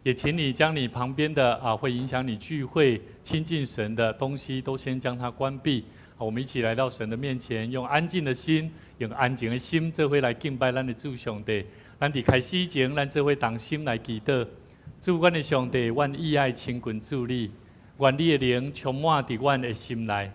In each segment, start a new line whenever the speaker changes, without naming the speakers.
也請你將你旁邊的啊會影響你聚會親近神的東西都先將它關閉。好，我們一起來到神的面前，用安靜的心，用安靜的心，做伙來敬拜咱的主上帝。咱佇開始以前，咱做伙同心來祈禱。主，阮的上帝，阮意愛親近主你，願你的靈充滿佇阮的心內，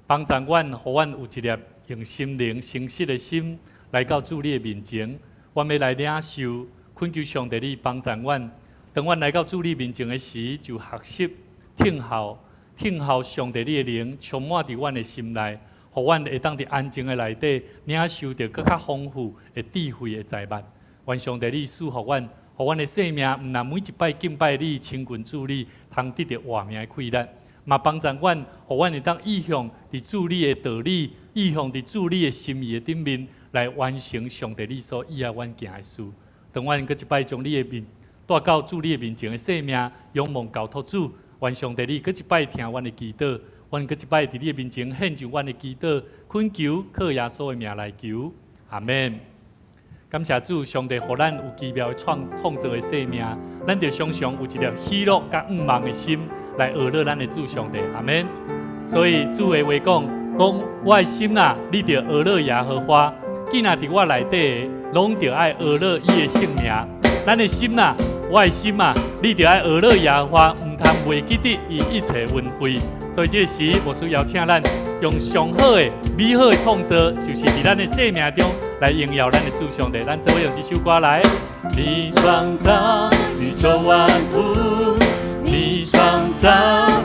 幫助阮，予阮有一粒用心靈誠實的心來到主你的面前。阮欲來領受，懇求上帝你幫助阮。當阮來到主你面前的時，就學習聽候，聽候上帝你的靈充滿佇阮的心內，予阮會當佇安靜的內底領受著閣較豐富的智慧的財物。願上帝你賜福阮，予阮的生命，毋但每一擺敬拜你、親近主你，通得著活命的氣力，嘛幫助阮，予阮會當依向佇主你的道理，依向佇主你的心意的頂面，來完成上帝你所意愛阮行的事。當阮閣一擺將你的面帶到主你的面前的生命，仰望交託主，願上帝你閣一擺聽阮的祈禱，阮閣一擺佇你的面前獻上阮的祈禱，懇求靠耶穌的名來求，阿門。感謝主，上帝予咱有奇妙的創造的生命，咱著常常有一粒喜樂佮向望的心來學樂咱的主上帝，阿門。所以主的話講，講我的心啊，你著學樂耶和華，囝仔佇我內底的，攏著愛學樂伊的聖名。咱的心啊，我的心啊，你著愛學樂耶和華，毋通袂記得伊一切恩惠。所以這個時，牧師邀請咱用上好的、美好的創造，就是佇咱的生命中來榮耀咱的主上帝。咱做伙用這首歌來。
你創造宇宙萬物，你創造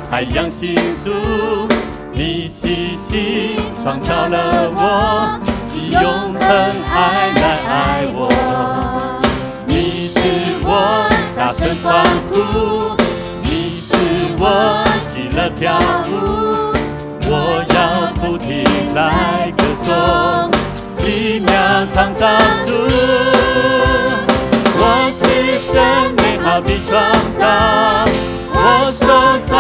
海洋星宿，你細心創造了我，以永恆愛來愛我。你使我大聲歡呼，你使我喜樂跳舞，我要不停來歌頌奇妙創造主。我是神美好的創造，我受造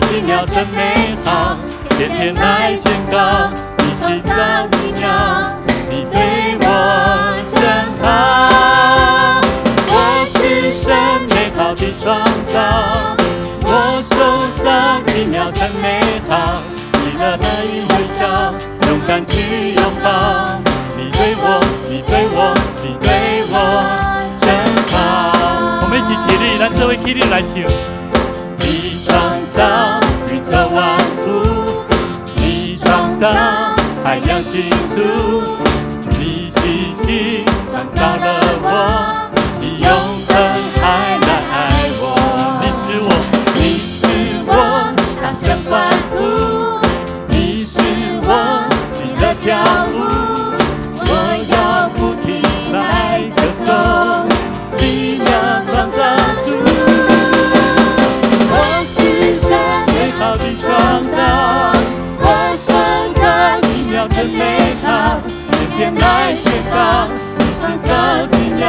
奇妙真美好，天天來宣告你創造奇妙，你對我真好。我是神美好的創造，我受造奇妙真美好，喜樂的微笑，勇敢去擁抱。你對我，你對我，你對我真好。
我們一起起立，咱做伙起立來唱。
你創造宇宙萬物，你創造海洋星宿，你細心創造了我，以永恆愛來愛我。
你使我，
你使我大聲歡呼，你使我喜樂跳舞，我要不停來歌頌奇妙創造主。我是神美好的創造，我受造奇妙真美好，天天來宣告你創造奇妙，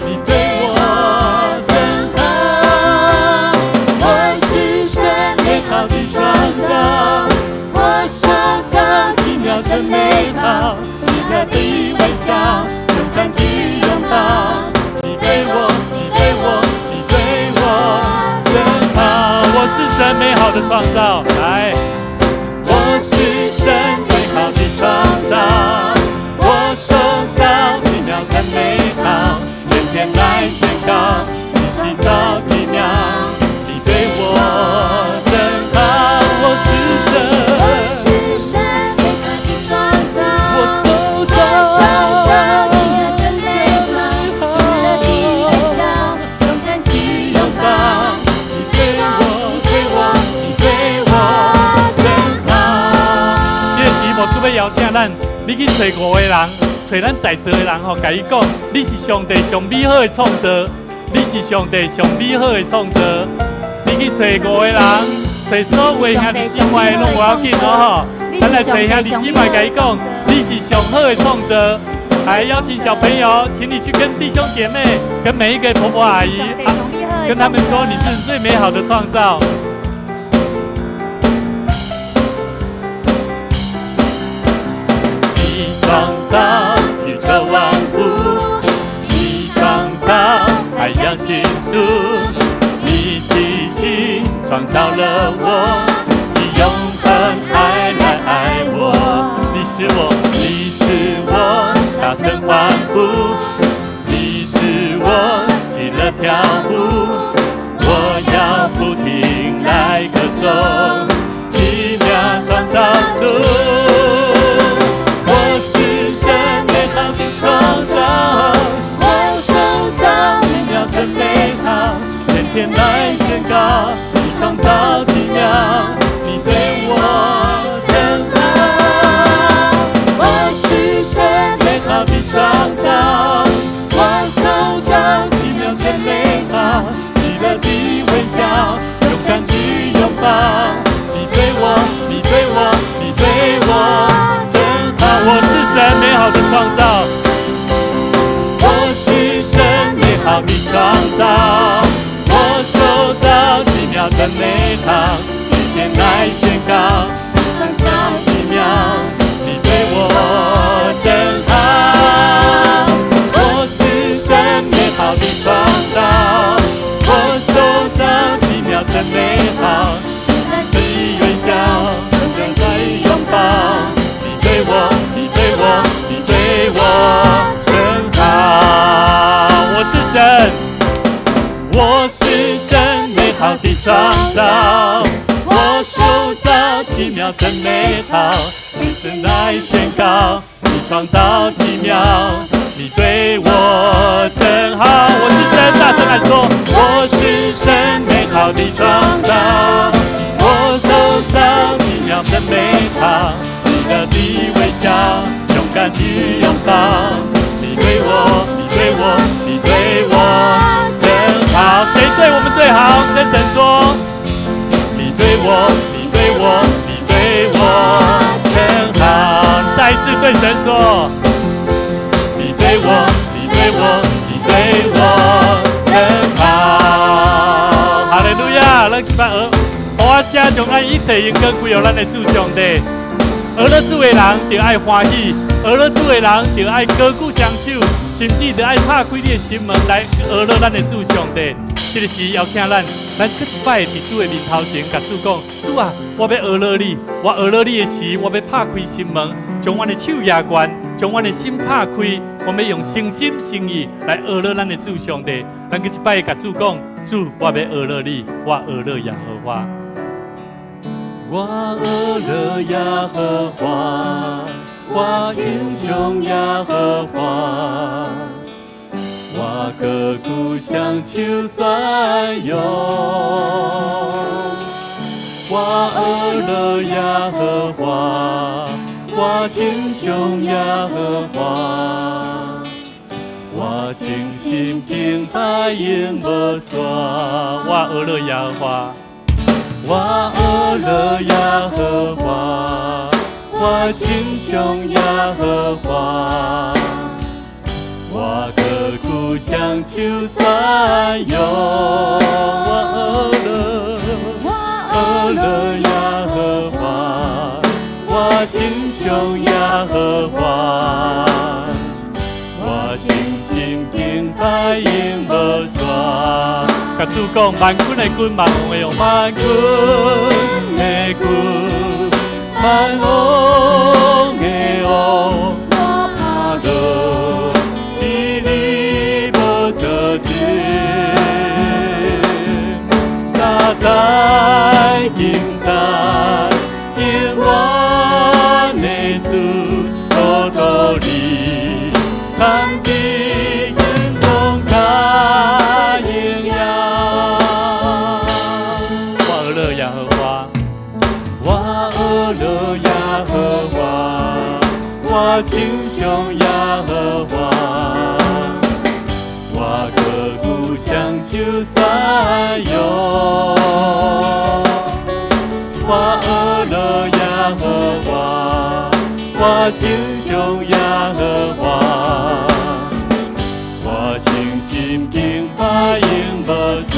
你對我真好。我是神美好的創造，我受造奇妙真美好，喜樂的微笑，勇敢去擁抱。你對我，你對我，你對我真好。
我是神美好的創造，來。
我是神美好的創造，我受造奇妙真美好，天天來宣告你創造奇妙，你對我真好。
我是神，
我是神美好的創造，
我受
我受造奇妙真美好，喜樂的微笑，勇敢去擁抱。
你對我，對我，你對我真好。
這個時，牧師欲邀請咱，你去揣五個人，揣咱在座的人吼，共伊講，你是上帝上美好的創造，你是上帝上美好的創造。你去揣五個人，揣所有的兄弟姊妹攏無要緊哦吼。咱來揣兄弟姊妹，共伊講，你是上好的創造。來邀請小朋友，請你去跟弟兄姐妹、跟每一個婆婆阿姨，啊，跟他們說你是最美好的創造。
你創造宇宙萬物，你創造海洋星宿，
你細心創造了我，你用恆愛來愛我。你使我，你使我大聲歡呼，你使我喜樂跳舞，我要不停來歌頌，奇妙創造主。我是神美好的創造，我受造奇妙真美好，天天來宣告你創造奇妙，你對我真好。我是神美好的創造，我受造奇妙真美好，喜樂的微笑，勇敢去擁抱。你對我，你對我，你對我真好。我是神美好的創造，我是神美好的創造，我受造奇妙真美好，天天來宣告
創造
奇妙，你對我真好。我是神美好的創造，我受造奇妙真美好，
喜樂
的微笑，勇敢來擁抱。你對我，你對我，你對我真好。我是神，我是神美好的創造，我受造奇妙真美好，天天來宣告你創造奇妙，你對我真好。我是神，大聲來說，我是神美好的創造，我受造奇妙真美好，喜樂的微笑，勇敢去擁抱。你對我，你對我，你對我真好。誰對我們最好？跟神說，你對我，你對我，你對我真好。再一次對神說，你對我，你對我，你對我真好。哈利路亞！咱去把學，予我寫將咱一切榮光歸予咱的主上帝。學了主的人就愛歡喜，學了主的人就愛高舉雙手，甚至就愛拍開你的心門來學了咱的主上帝。這個時邀請咱，咱閣一擺佇主的面頭前，共主講：主啊，我欲學了你，我學了你的時，我欲拍開心門，將阮的手舉懸，將阮的心拍開，我欲用誠心誠意來學了咱的主上帝。咱閣一擺共主講：主，我欲學了你，我學了耶和華。我學了耶和華，我稱頌耶和華，我高舉雙手宣揚。我學了耶和華，我稱頌耶和華，我誠心敬拜永無煞。我學了耶和華，我學了耶和華，我稱頌耶和華，我高舉雙手宣揚。我學了，學了耶和華，我稱頌耶和華，我誠心敬拜永無煞。共主講，萬軍的君，萬王的王，萬軍的君，萬王的王，我拍落佇你寶座前，早知今知，永遠的主，多多你，咱伫尊崇加榮耀。我學了耶和華，我學了耶和華，我稱頌耶和華，我高舉雙手宣揚。我學了耶和華，我稱頌耶和華，我誠心敬拜永無煞。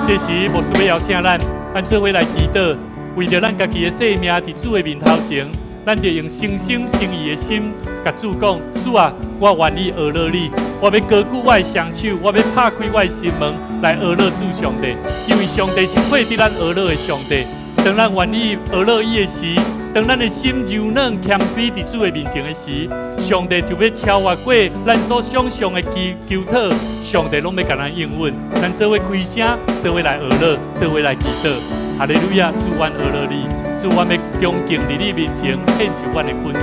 這時牧師欲邀請咱，咱做伙來祈禱，為著咱家己的性命佇主的面頭前，咱就用誠心誠意的心，共主講：主啊，我願意學樂你，我欲高舉我的雙手，我欲拍開我的心門來學樂主上帝。因為上帝是配得咱學樂的上帝。當咱願意學樂伊的時，當咱的心柔軟謙卑佇主的面前的時，上帝就欲超越過咱所想象的求討，上帝攏欲共咱應允。咱做伙開聲，做伙來學樂，做伙來祈禱。哈利路亞，主，阮學樂你，主，阮欲恭敬佇你面前獻上阮的懇求，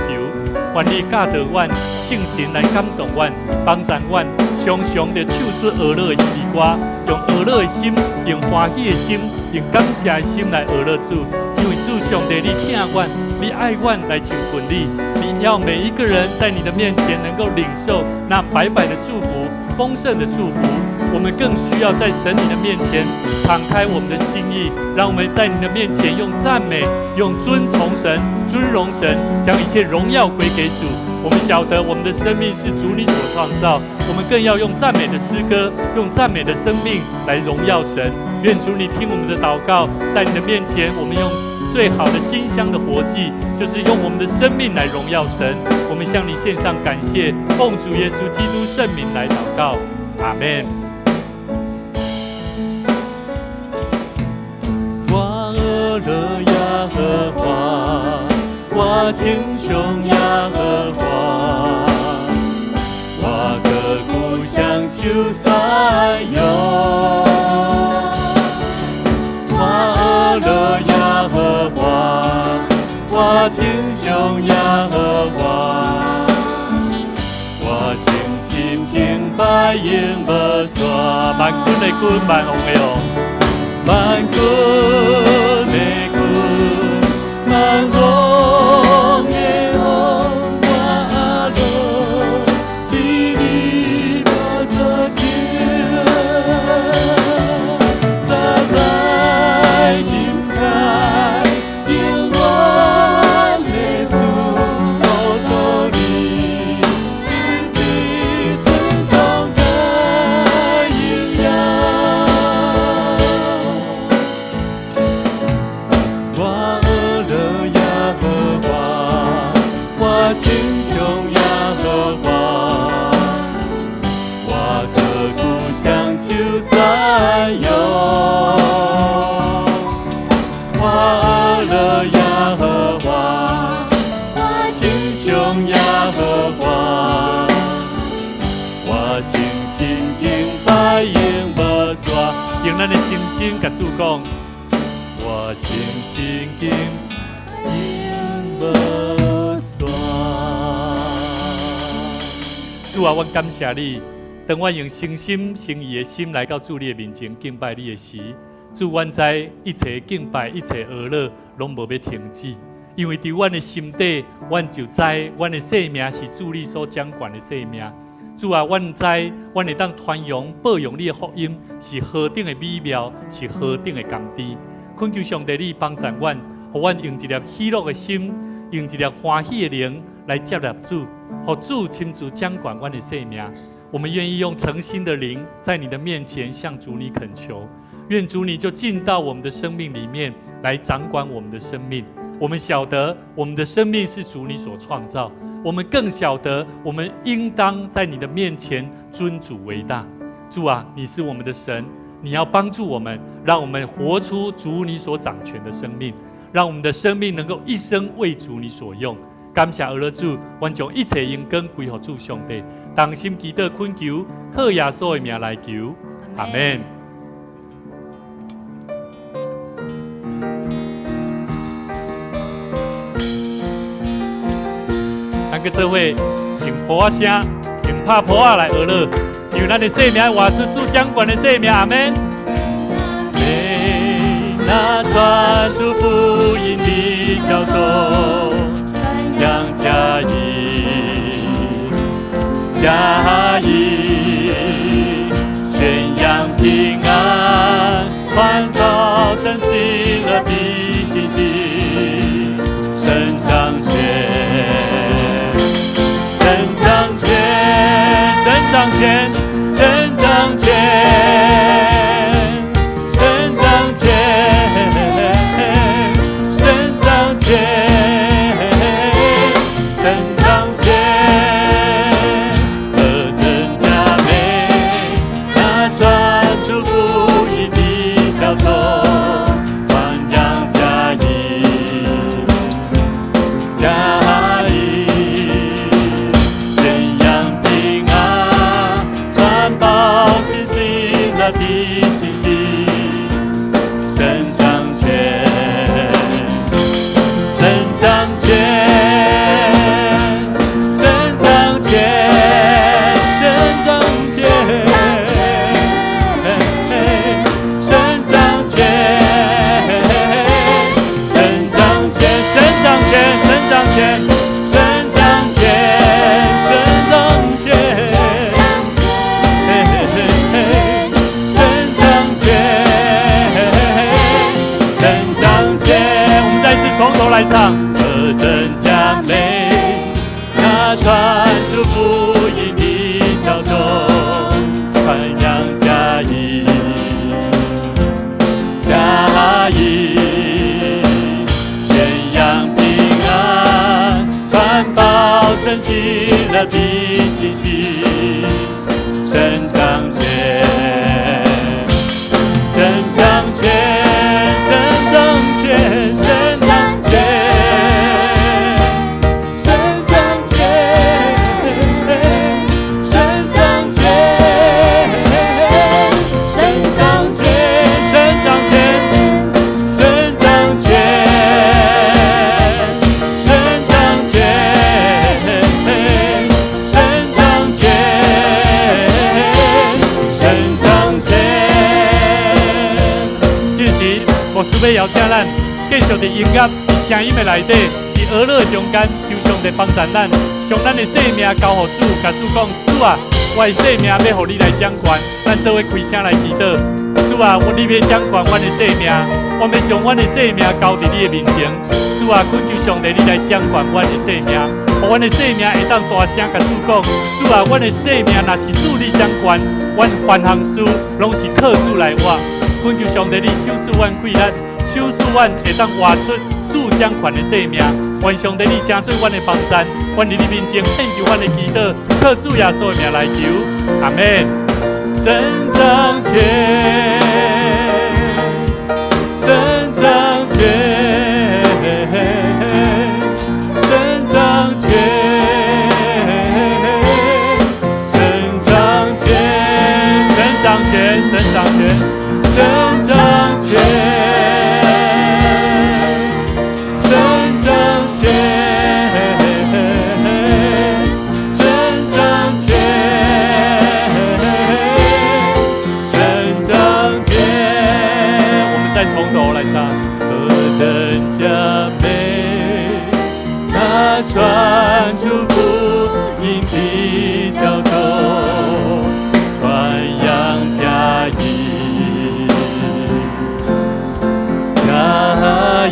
願你教導阮，聖神來感動阮，幫助阮，常常地唱出學樂的詩歌，用學樂的心，用歡喜的心，用感謝的心來學樂主。因為主上帝，你疼阮，你愛阮來就近你，你要每一個人在你的面前能夠領受那白白的祝福、豐盛的祝福。我們更需要在神你的面前敞開我們的心意，讓我們在你的面前用讚美、用尊崇神、尊榮神，將一切榮耀歸給主。我們曉得我們的生命是主你所創造，我們更要用讚美的詩歌、用讚美的生命來榮耀神。願主你聽我們的禱告，在你的面前，我們用最好的馨香的活祭，就是用我們的生命來榮耀神。我們向你獻上感謝，奉主耶穌基督聖名來禱告，阿門。我學樂耶和華，我稱頌耶和華，我的故鄉就在有。我學樂耶和華，我稱頌耶和華，我誠心敬拜永無煞。萬軍的君，萬王的王，萬軍的君，萬王的王，我阿樂佇你寶座前，實在精彩，永遠的主，寶座裡，因尊崇的榮耀。我學樂耶和華，我稱頌耶和華，我的故鄉就算有。我學樂耶和華，我稱頌耶和華，我誠心敬拜永無煞。用咱的心聲共主講，我誠心敬拜永無煞。主啊，阮感謝你，當阮用誠心誠意的心來到主你的面前敬拜你的時，主，阮知一切敬拜、一切學樂攏無欲停止，因為佇阮的心底，阮就知阮的生命是主你所掌管的生命。主啊，阮知阮會當傳揚、報揚你的福音，是何等的美妙，是何等的甘甜。懇求上帝，你幫助阮，予阮用一粒喜樂的心，用一粒歡喜的靈來接納主，予主親自掌管阮的生命。我們願意用誠心的靈，在你的面前向主你懇求，願主你就進到我們的生命裡面來掌管我們的生命。我們曉得我們的生命是主你所創造，我們更曉得我們應當在你的面前尊主為大。主啊，你是我們的神，你要幫助我們，讓我們活出主你所掌權的生命，讓我們的生命能夠一生為主你所用。感謝阿樂主，阮將一切榮光歸予主上帝，同心祈禱懇求，靠耶穌的名來求，阿門。咱閣做伙用鼓仔聲，用拍噗仔來學樂，因為咱的生命活出主掌管的生命，阿門。那傳主福音的敲鐘，傳揚佳音，佳音，宣揚平安，歡早晨喜樂的信息，神掌權，神掌權，神掌權，神掌權，神掌權，神掌權。來唱，何等佳美，那傳主福音的轎眾，傳揚佳音，佳音，宣揚平安，傳報真喜樂的信息，神掌權，神掌權，神掌權，神掌權，神掌權，神掌權，神掌權，神掌權，神掌權，神掌權，神掌權，神掌權。這時，牧師欲邀請咱繼續佇音樂、佇聲音的內底，佇哀樂的中間，求上帝幫助咱，將咱的性命交予主，共主講：主啊，我的性命欲予你來掌權，咱做伙開聲來祈禱。主啊，你欲掌權阮的性命，我欲將阮的性命交佇你的面前。主啊，懇求上帝你來掌權阮的性命，予阮的性命會當大聲共主講：主啊，阮的性命若是主你掌權，阮凡項事攏是靠主來活。懇求上帝你賞賜阮氣力，賞賜阮會當活出主掌權的生命。願上帝你成做阮的幫贊，阮佇你面前獻上阮的祈禱，靠主耶穌的名來求，阿門。神掌權，神掌權，神掌權，神掌權，神掌權，神掌權，神掌權，神掌權，神掌權，神掌權。我們再從頭來唱。何等佳美，那傳主福音的轎眾，傳揚佳音，佳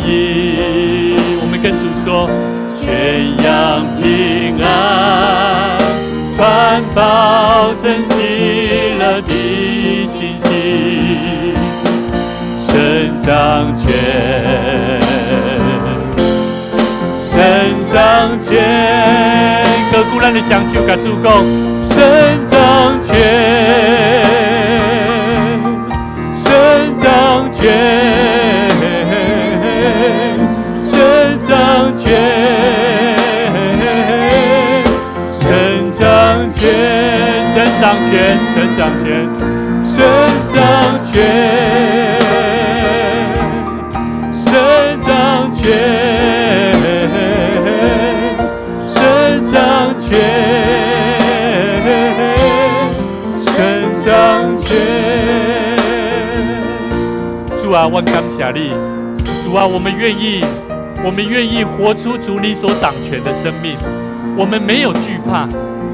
音。我們跟主說，宣揚平安，傳報真喜樂的信息，神掌權，神掌權。高舉咱的雙手，共主講，神掌權，神掌權，神掌權，神掌權，神掌權，神掌權，神掌權，神掌權，神掌權，神掌權。主啊，我感謝你。主啊，我們願意活出主你所掌權的生命。我們沒有懼怕，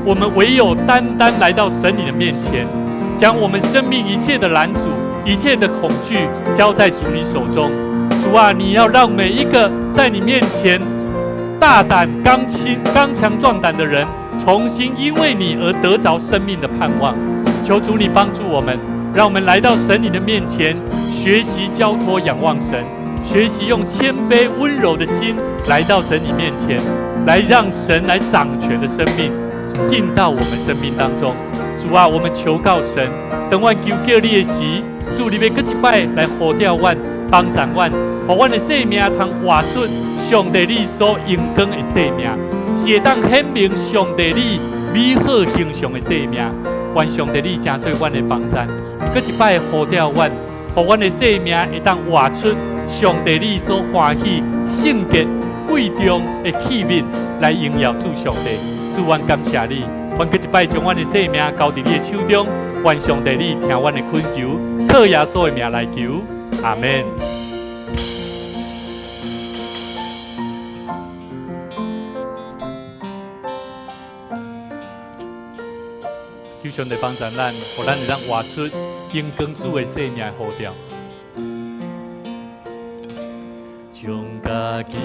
我們唯有單單來到神你的面前，將我們生命一切的攔阻、一切的恐懼交在主你手中。主啊，你要讓每一個在你面前大膽、剛強壯膽的人，重新因為你而得着生命的盼望。求主你幫助我們，讓我們來到神你的面前，學習交託仰望神，學習用謙卑溫柔的心來到神你面前，來讓神來掌權的生命進到我們生命當中。主啊，我們求告神，當阮求叫你的時，主你欲閣一擺來呼召阮，幫助阮，予阮的生命通活出上帝你所榮光的生命，是會當顯明上帝你美好形象的生命。願上帝你成做阮的幫贊，閣一擺呼召阮，予阮的生命會當活出上帝你所歡喜、聖潔、貴重的器皿，來榮耀主上帝。主，阮感謝你，阮閣一擺將阮的生命交佇你的手中，願上帝你聽阮的懇求，靠耶穌的名來求，阿門。求上帝幫助咱，予咱會當活出榮光主的生命的呼召。將家己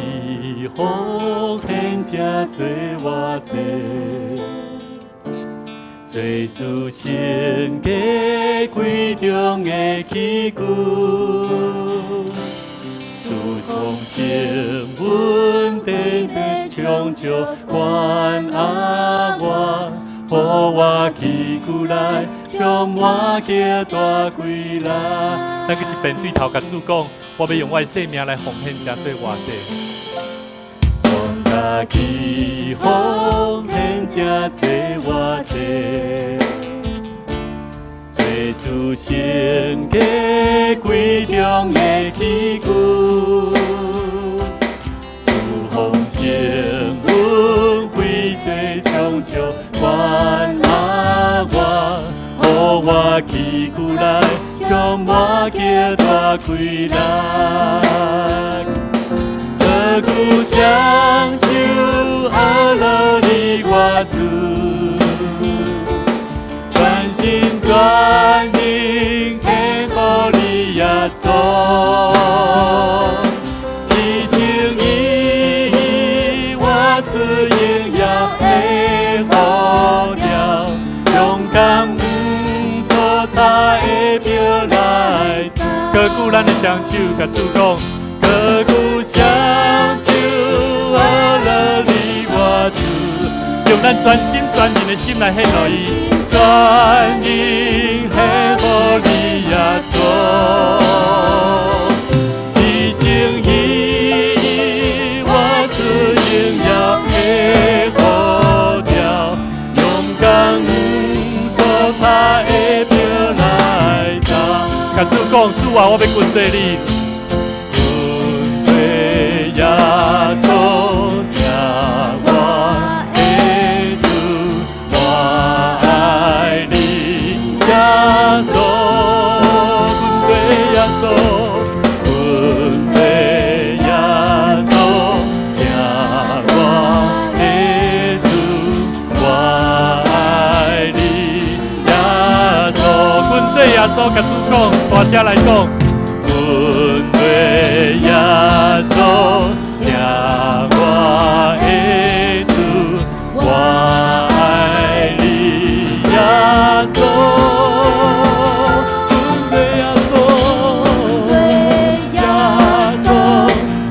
奉獻這做活祭，做主聖潔貴重的器具，賜豐盛恩典的充足關愛我，予我祈求來充滿極大歸來。咱閣一遍對頭共主講，我欲用我的生命來奉獻這做活祭。將家己奉獻這做活祭，做主聖潔貴重的器具，賜豐盛恩惠最充足關愛我，予我祈求來充滿極大開來。閣久雙手阿樂你我主，全心全意獻予你耶穌，一心一意活出榮耀的呼召，勇敢毋所差的標來走。閣久咱的雙手，共主講，閣久雙手阿樂你我主，用咱全心全意的心來獻予伊，全意獻予你耶穌，一心一意活出榮耀的呼召，勇敢毋所差的標來走。共主講，主啊，我欲跟隨你，跟隨耶穌，聽我的主，我愛你，耶穌，跟隨耶穌，跟隨耶穌，聽我的主，我愛你，耶穌，跟隨耶穌，共主講，大聲來講，跟隨耶穌，聽我的主，我愛你，耶穌，跟隨耶穌，耶穌，聽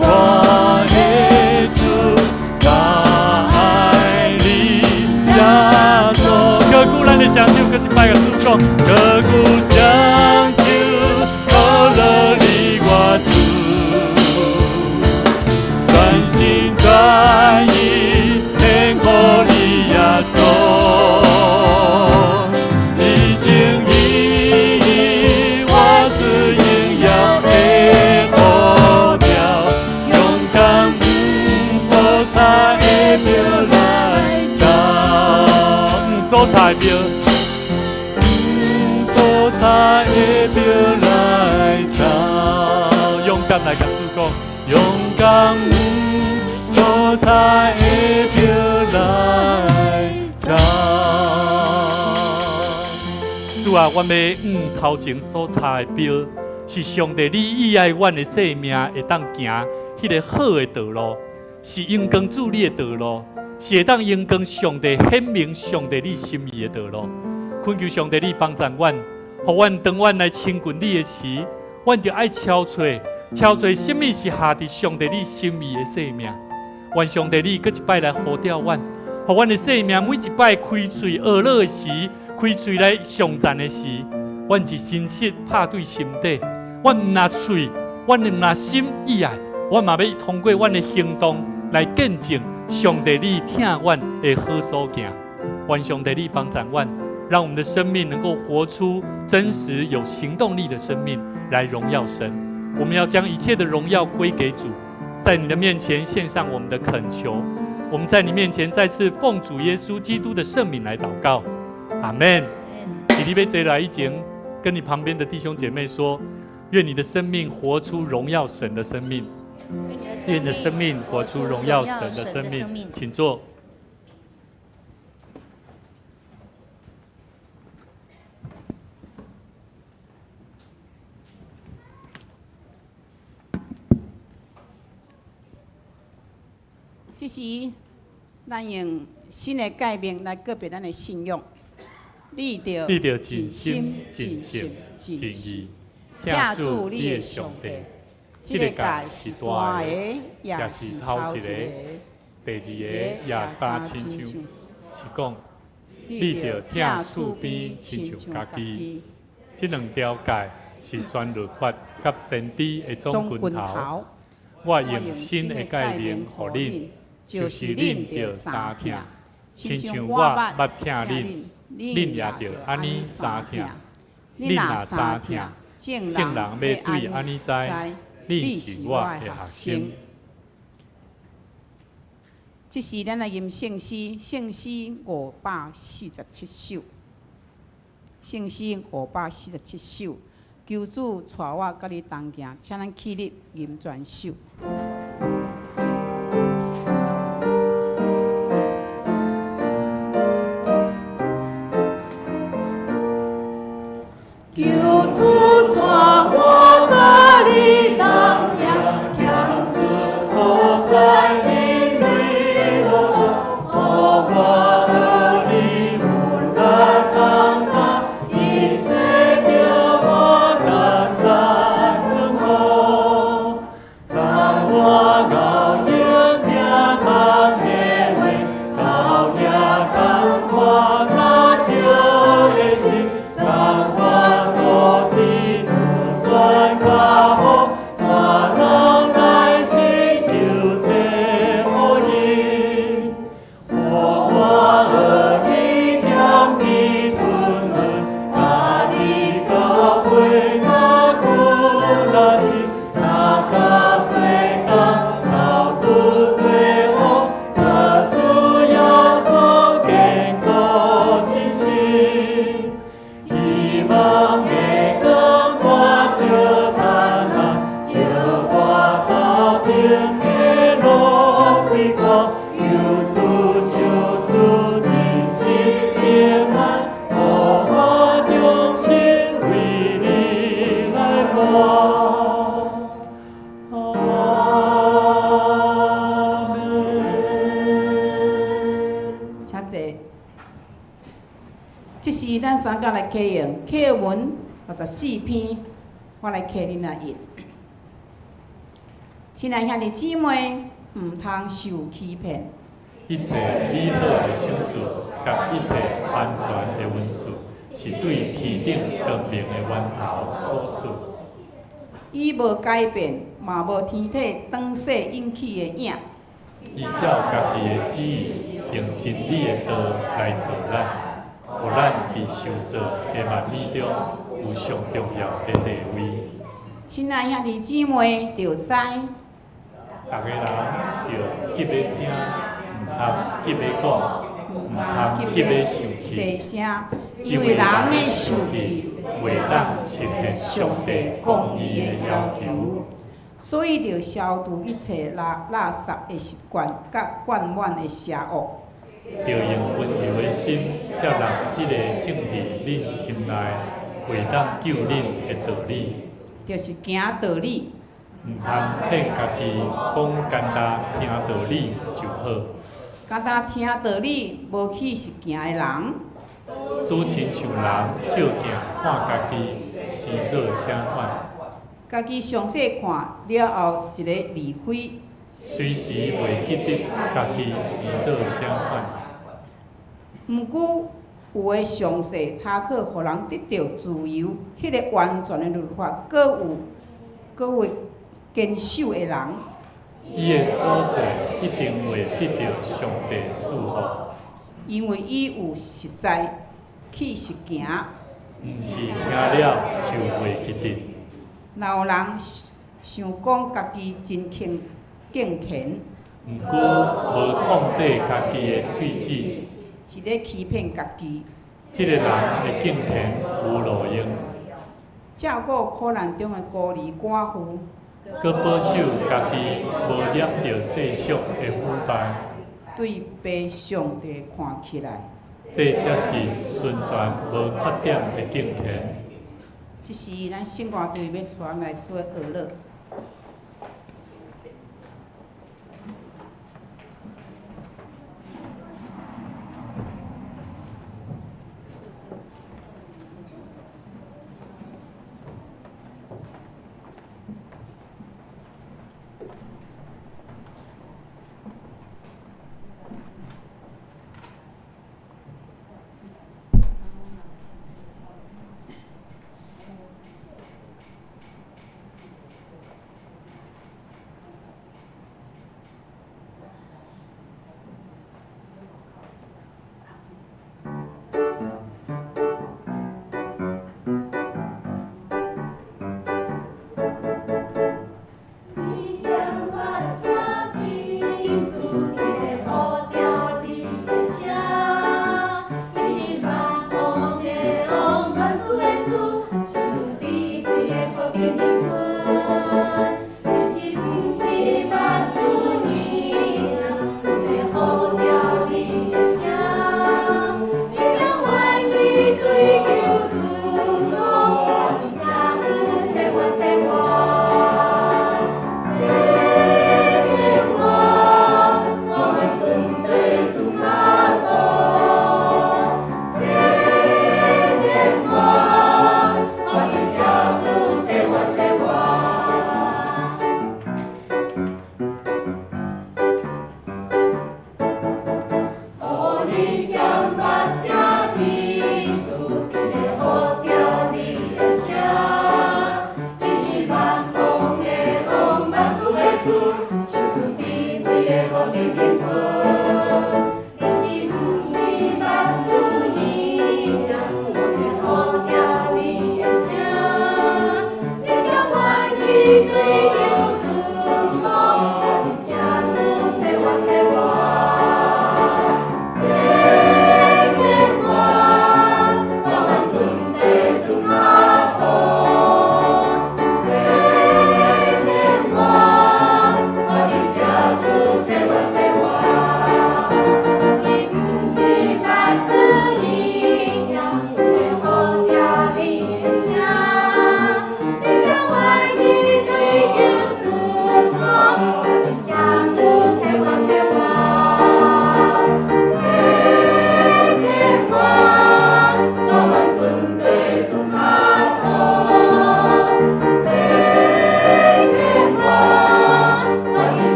我的主，我愛你，耶穌。閣久咱的雙手，閣一擺共主講，閣久雙手，阿樂你我主，全心全意獻予你耶穌，一心一意活出榮耀的呼召，勇敢毋所差的標來走，毋所差的標，毋所差的標來走，勇敢來共主講，勇敢毋所差的標來走。主啊，阮欲向頭前所差的標，是上帝你意愛阮的生命會當行彼个好的道路，是榮光主你的道路，是會當榮光上帝顯明上帝你心意的道路。懇求上帝你幫助阮，予阮當阮來親近你的時，阮就愛敲揣敲揣啥物是合佇上帝你心意的生命。願上帝你閣一擺來呼召阮，予阮的生命每一擺開喙學樂的時，開喙來頌讚的時，阮是真實拍對心底。阮毋若喙，阮毋若心以外，阮嘛欲通過阮的行動來見證上帝你疼阮的好所行。願上帝你幫助阮，讓我們的生命能夠活出真實有行動力的生命，來榮耀神。我們要將一切的榮耀歸給主，在你的面前獻上我們的懇求。我們在你面前再次奉主耶穌基督的聖名來禱告，阿門。佇你欲坐來以前，跟你旁邊的弟兄姐妹說：願你的生命活出榮耀神的生命。願你的生命活出榮耀神的生命。請坐。
這時，咱用新的誡命來告別咱的信仰。你著
你著盡心、盡性、盡意，疼主你的上帝。這個誡是大的，
也是頭一個。
第二個也相親像，是講你著疼厝邊親像家己。這兩條誡是全律法佮先知的總拳頭。我用新的誡命予恁，就是恁著相疼，親像我捌疼恁，恁也著按呢相疼。恁若相疼，眾人欲對按呢知，恁是我的學生。
這時，咱來吟聖詩，聖詩547首，聖詩547首，求主帶我佮你同行，請咱起立吟全首。求主帶我佮你同行，欠主予山因為路途，予我學你有力擔當，一切叫我簡單順服，當我熬用聽空的話，靠耶共看那少的心，當我做起主全較好，帶人來信救世福音。予我學你謙卑吞忍，佮你到尾若骨若親，相共做工，操拄做王，靠主耶穌堅固信心。希望的光我照燦爛，照我頭前的路開光，求主賞賜真實平安，予我忠心為你來活。阿們。請坐。這時，咱三個來啟用課文64篇，我來啟恁來印。親愛兄弟姊妹，毋通受欺騙。
一切美好的賞賜，佮一切完全的恩賜，是對天頂光明的源頭所賜。
伊無改變，嘛無天體轉勢引起的影。
伊照家己的旨意，用真理的道來造咱，予咱佇受造的萬物中有上重要的地位。
親愛兄弟姊妹，著知
逐个人著急欲聽，毋通急欲講，毋通急欲生氣，
濟聲，因為人的受氣
袂當實現上帝公義的要求。
所以著消除一切垃垃圾的習慣，佮灌滿的邪惡。
著用溫柔的心接納彼個種佇恁心內會當救恁的道理。
就是行道理。
毋通騙家己，講干焦聽道理就好。
干焦聽道理，無去實行的人，
拄親像人照鏡看家己是做啥款，
家己詳細看了後，一个離開。
隨時袂記得家己是做啥款。
毋過有的詳細查考，予人得著自由，彼个完全的律法，閣有堅守的人，
伊的所做一定會得著上帝賜福。
因為伊有實在去實行。
毋是聽了就袂記得。
若有人想講家己真敬敬虔，
毋過無控制家己的喙齒，
是咧欺騙家己。
這个人的敬虔無路用。
照顧苦難中的孤兒寡婦，
閣保守家己無染著世俗的腐敗，
對被上帝看起來，
這才是純全無缺點的敬虔。
這是咱聖歌隊欲帶咱來做學樂。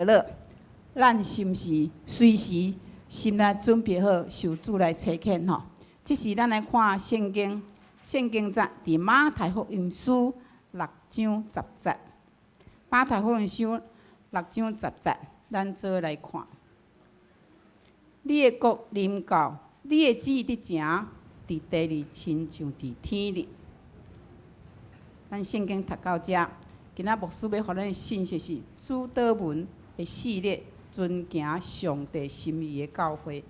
樂，咱是毋是隨時心內準備好受主來差遣吼？這時咱來看聖經，聖經節佇馬太福音書六章十節。馬太福音書六章十節，咱做來看。你的國臨到，你的旨意得成，佇地裡親像佇天裡。咱聖經讀到遮，今仔牧師欲予咱的信息是主禱文的系列，遵行上帝心意的教會。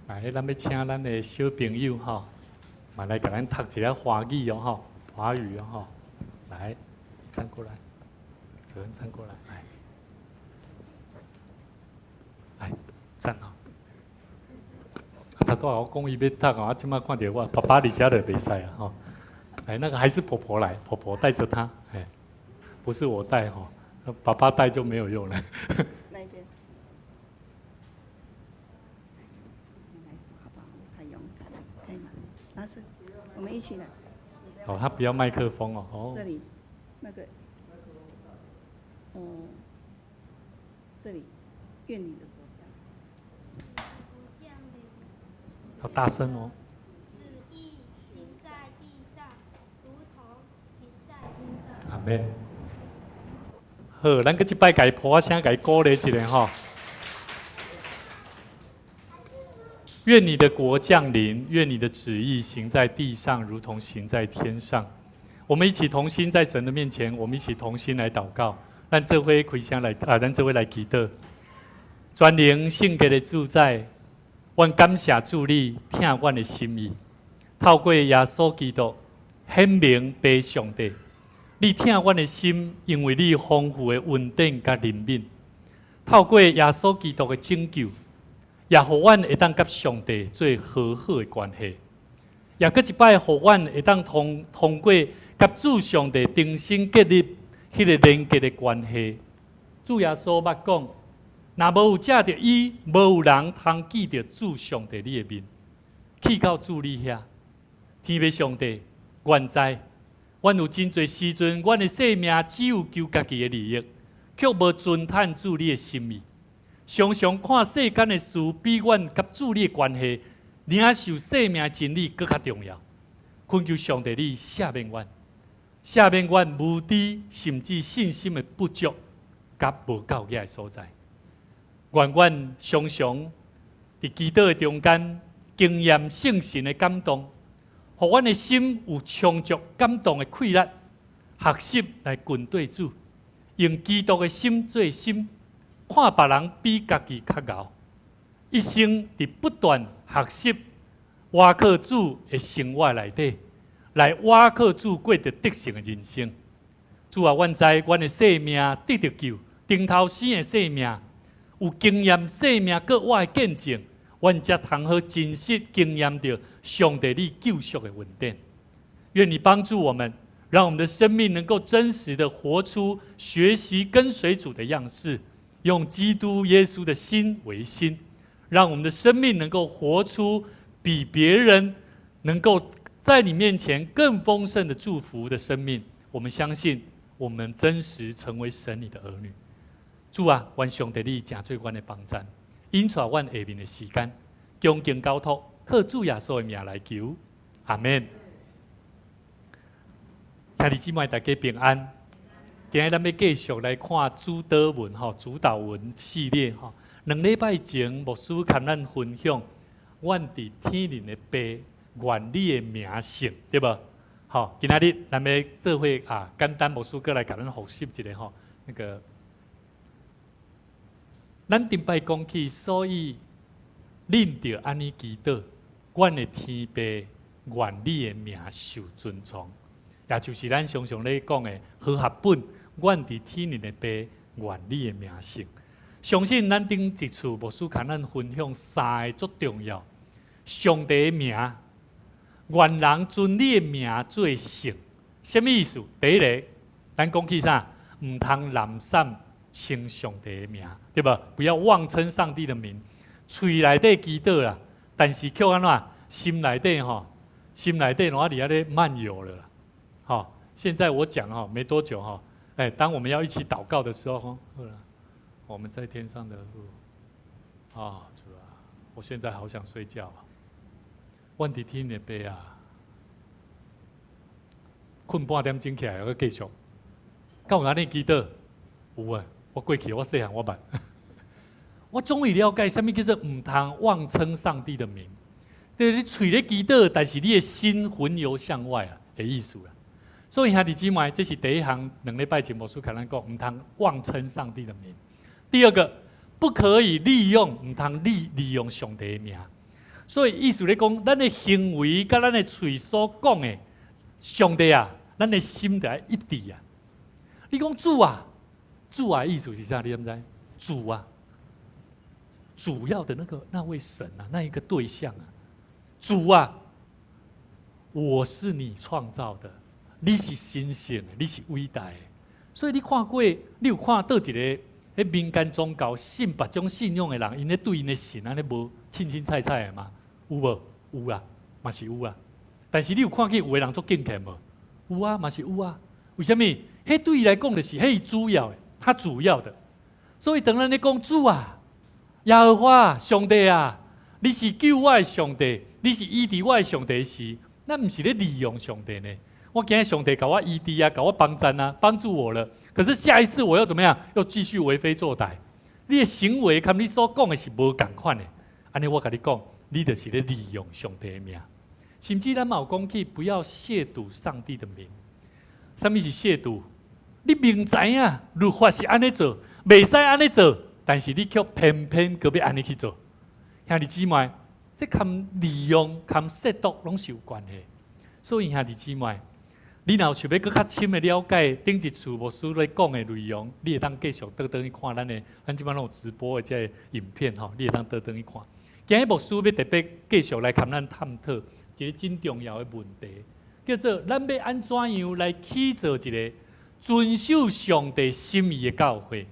來，咱欲請咱的小朋友吼，嘛來共咱讀一下華語哦吼，華語哦吼，來，站過來，責任站過來，來，來站好。啊，頭拄仔我講伊欲讀哦，啊，這擺看著我爸爸佇遮就袂使啊吼。來，那個還是婆婆來，婆婆帶著他，哎，不是我帶吼，爸爸帶就沒有用了。
那邊，來，好不好？太勇敢了，可以嗎？拿着，我們一起來。
哦，他不要麥克風哦。哦。
這裡，那個，哦，這裡，願你的國降。
好大聲哦。
旨意行在地上，如同行在天上。
阿門。好，咱閣這擺共伊噗仔聲，共伊鼓勵一下吼。願你的國降臨，願你的旨意行在地上，如同行在天上。我們一起同心在神的面前，我們一起同心來禱告。咱做伙開聲來啊，咱做伙來祈禱。全能聖潔的主宰，阮感謝主你疼阮的心意，透過耶穌基督顯明父上帝，你疼阮的心，因為你豐富的恩典佮憐憫，透過耶穌基督的拯救，也予阮會當佮上帝做和好的關係，也閣一擺予阮會當通過佮主上帝重新建立彼個連結的關係。主耶穌捌講，若無有藉著伊，無有人通見著主上帝你的面，去到主你遐，天父上帝，阮知，阮有真濟時陣，阮的生命只有求家己的利益，卻無遵趁主你的心意。常常看世間的事比阮佮主你的關係，領受生命真理閣較重要。懇求上帝你赦免阮，赦免阮無知甚至信心的不足，佮無夠額的所在。願阮常常佇祈禱的中間，經驗聖神的感動，予阮的心有充足感動的氣力，學習來跟綴主，用基督的心做心，看別人比家己較𠢕，一生佇不斷學習，倚靠主的生活內底，來倚靠主過著得勝的人生。主啊，阮知阮的生命得著救，重頭生的生命，有經驗生命閣活的見證，阮才通好真實經驗著上帝你救贖的恩典。願你幫助我們，讓我們的生命能夠真實的活出學習跟隨主的樣式，用基督耶穌的心為心，讓我們的生命能夠活出比別人能夠在你面前更豐盛的祝福的生命。我們相信，我們真實成為神你的兒女。主啊，願上帝你誠做阮的幫贊，引帶阮下面的時間，恭敬交託，靠主耶穌的名來求，阿門。兄弟姊妹大家平安。今日咱欲繼續來看主禱文吼，主禱文系列吼。2禮拜前，牧師共咱分享，阮佇天靈的父，願你的名聖，對無？好，今仔日咱欲做伙啊，簡單牧師閣來共咱複習一下吼。那個，咱頂擺講起，所以恁著按呢祈禱，阮的天父，願你的名受尊崇，也就是咱常常咧講的和合本，阮佇天靈的父，願你的名聖。相信咱頂一次牧師共咱分享三個足重要，上帝的名，願人尊你的名做聖，啥物意思？第一个，咱講起啥？毋通濫散稱上帝的名，對無？不要妄稱上帝的名。喙內底祈禱啦，但是卻按怎？心內底吼，心內底攏佇遐咧漫遊了啦。吼，現在我講吼，沒多久吼，哎，當我們要一起禱告的時候，我們在天上的父，啊，主啊，我現在好想睡覺啊！阮佇天的爸啊，睏半點鐘起來，閣繼續。敢有按呢祈禱？有啊，我過去我細漢我捌。我終於了解啥物叫做毋通妄稱上帝的名。就是你喙咧祈禱，但是你的心魂遊向外啊的意思啦。所以兄弟姊妹，這是第一項，2禮拜前牧師共咱講，毋通妄稱上帝的名。第二個，不可以利用，毋通利用上帝的名。所以意思咧講，咱的行為佮咱的喙所講的，上帝啊，咱的心著愛一致啊。你講主啊，主啊，意思是啥？你知毋知？主啊，主要的那個那位神啊，那一個對象啊，主啊，我是你創造的。你是神聖的，你是偉大的，所以你看過，你有看佗一个彼民間宗教信別種信仰的人，𪜶咧對𪜶的神按呢無凊凊彩彩的嗎？有無？有啦，嘛是有啦。但是你有看見有的人足敬虔無？有啊，嘛是有啊。為啥物？彼對伊來講就是彼主要的，較主要的。所以當咱咧講主啊，耶和華上帝啊，你是救我的上帝，你是醫治我的上帝時，咱毋是咧利用上帝呢。我今日上帝共我醫治啊，共我幫贊啊，幫助我了。可是下一次我又怎麼樣？又繼續為非作歹。你的行為佮你所講的是無仝款的。按呢我共你講，你就是咧利用上帝的名。甚至咱嘛有講起，不要褻瀆上帝的名。啥物是褻瀆？你明知影律法是按呢做，袂使按呢做，但是你卻偏偏閣欲按呢去做。兄弟姊妹，這佮利用、佮褻瀆攏是有關係。所以兄弟姊妹，你若有想欲閣較深的了解頂一次牧師咧講的內容，你會當繼續倒轉去看咱的，咱這擺攏有直播的這個影片吼，你會當倒轉去看。今日牧師欲特別繼續來共咱探討一个真重要的問題，叫做咱欲按怎樣來起造一个遵守上帝心意的教會。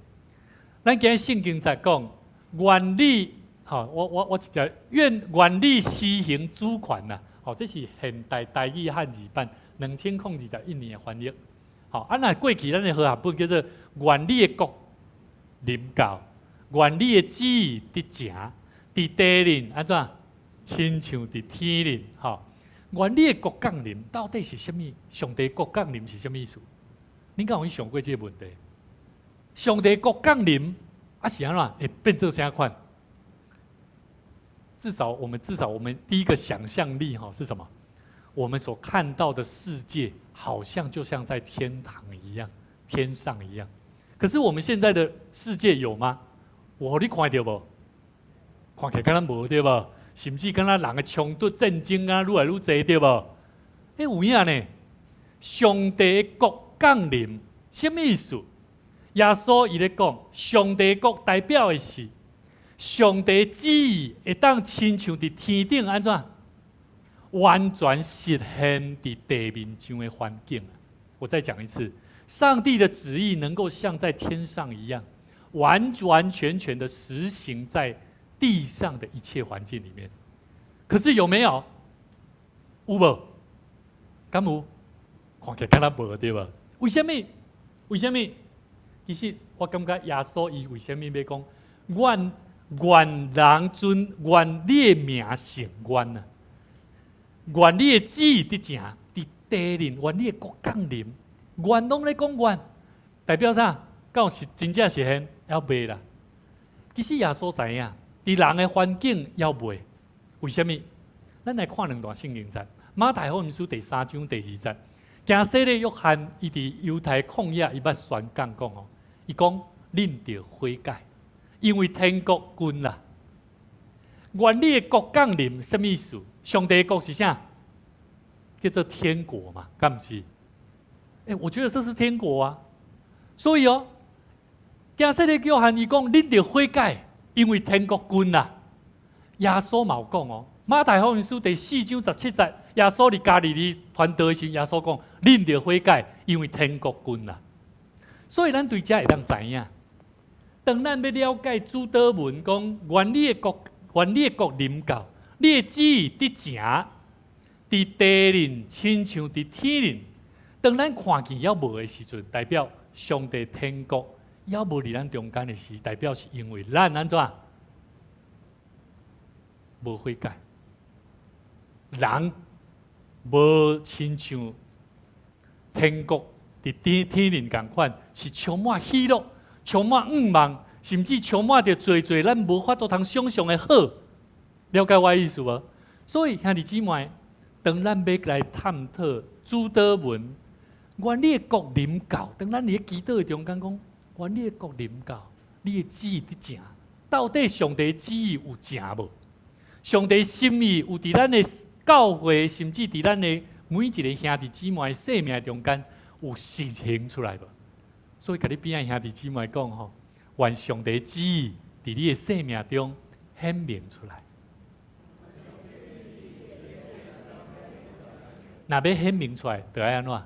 咱今日聖經在講，願你，吼，我直接願你施行主權啦，吼，這是現代台語漢字版2021年的翻譯。吼，啊，若過去咱的和合本叫做願你的國臨到，願你的旨意得成，佇地裡按怎，親像佇天裡，吼。願你的國降臨到底是啥物？上帝國降臨是啥物意思？你敢有去想過這个問題？上帝國降臨啊是按怎會變做啥款？至少我們第一個想象力哈是什麼？我們所看到的世界好像就像在天堂一樣，天上一樣。可是我們現在的世界有嗎？我予你看著無？看起來敢若無對無？甚至敢若人的衝突、戰爭啊，愈來愈濟對無？欸，有影呢？上帝的國降臨，啥物意思？耶穌伊咧講，上帝國代表的是上帝旨意會當親像佇天頂按怎完全實現佇地面上的環境。我再講一次，上帝的旨意能夠像在天上一樣，完完全全的實行在地上的一切環境裡面。可是有沒有？有無？敢有？看起來敢若無對無？為啥物？為啥物？其實我感覺耶穌伊為啥物欲講？願人尊願你的名聖願啊！願你的旨意得成，佇地面，願你的國降臨，願攏咧講願，代表啥？敢有是真正實現？猶未啦。其實耶穌知影，佇人的環境猶未。為啥物？咱來看兩段聖經節，馬太福音書第三章第二節，行洗禮約翰伊佇猶太曠野，伊捌宣講講哦，伊講恁著悔改，因為天國近啦。願你的國降臨，啥物意思？上帝的國是啥？叫做天國嘛，敢毋是？欸，我覺得這是天國啊。所以哦，行洗禮約翰伊講恁著悔改，因為天國近啦。耶穌嘛有講哦，馬太福音書第四章十七節，耶穌佇加利利傳道的時，耶穌講恁著悔改，因為天國近啦。所以咱對遮會當知影，當咱欲了解主禱文講願你的國，願你的國臨到，你的旨意得成，佇地面親像佇天面。當咱看見猶無的時陣，代表上帝天國猶無佇咱中間的時，代表是因為咱按怎無悔改，人無親像天國佇天天靈仝款，是充滿喜樂、充滿向望，甚至充滿著濟濟咱無法度通想象的好。了解我意思無？所以兄弟姊妹，當咱欲來探討主禱文，願你的國臨到，當咱佇咧祈禱的中間講，願你的國臨到，你的旨意得成。到底上帝旨意有成無？上帝心意有佇咱的教會，甚至佇咱的每一个兄弟姊妹的生命中間有實行出來無？所以，共你邊仔兄弟姊妹講吼，願上帝旨意佇你的生命中顯明出來。若欲顯明出來，就愛按怎？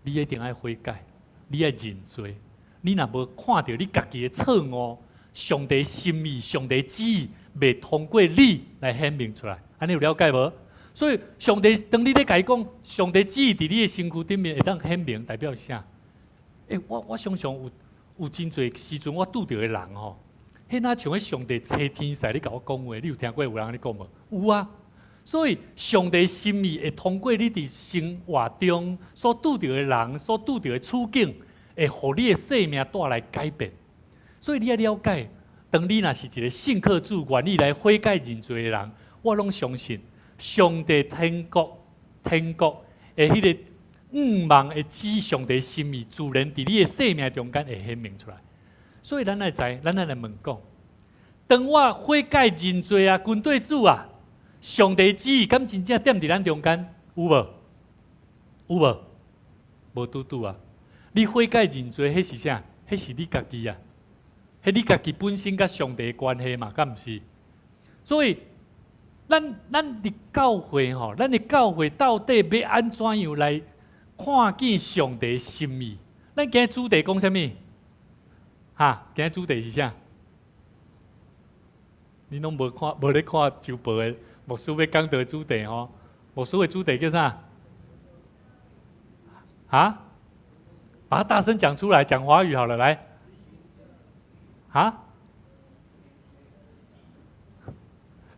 你一定愛悔改，你愛認罪。你若無看著你家己的錯誤，上帝心意、上帝旨意，袂通過你來顯明出來。按呢有了解無？所以上帝當你咧共伊講，上帝旨意佇你的身軀頂面會當顯明，代表啥？欸，我常常有真濟時陣，我拄著的人吼，彼若像彼上帝差天使咧共我講話，你有聽過有人按呢講無？有啊。所以上帝心意會通過你佇生活中所拄著的人、所拄著的處境，會予你的生命帶來改變。所以你愛了解，當你若是一个信靠主、願意來悔改認罪的人，我攏相信上帝天國、天國的彼个向望的旨，上帝心意，自然佇你的生命中間會顯明出來。所以咱愛知，咱愛來問講：當我悔改認罪啊，跟綴主啊，上帝旨意敢真正踮佇咱中間？有無？有無？無拄拄啊！你悔改認罪，彼是啥？彼是你家己啊！彼你家己本身佮上帝的關係嘛，敢毋是？所以，咱佇教會吼，咱的教會到底欲按怎樣來看見上帝心意？咱今日主題講啥物？哈？今日主題是啥？你攏無看，無咧看週報的牧師欲講的主題吼？牧師的主題叫啥？啊？把它大聲講出來，講華語好了，來。啊？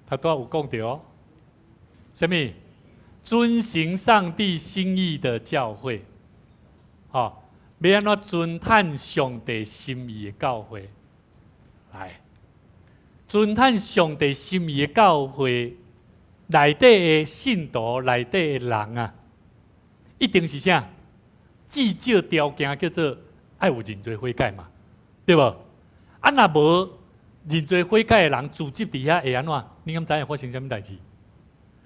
他拄仔有講著哦。啥物？遵行上帝心意的教會，吼，欲按怎遵趁上帝心意的教會？來，遵趁上帝心意的教會內底的信徒、內底的人啊，一定是啥？至少條件叫做愛有認罪悔改嘛，對無？啊，若無認罪悔改的人，聚集佇遐會按怎？你敢知影發生啥物代誌？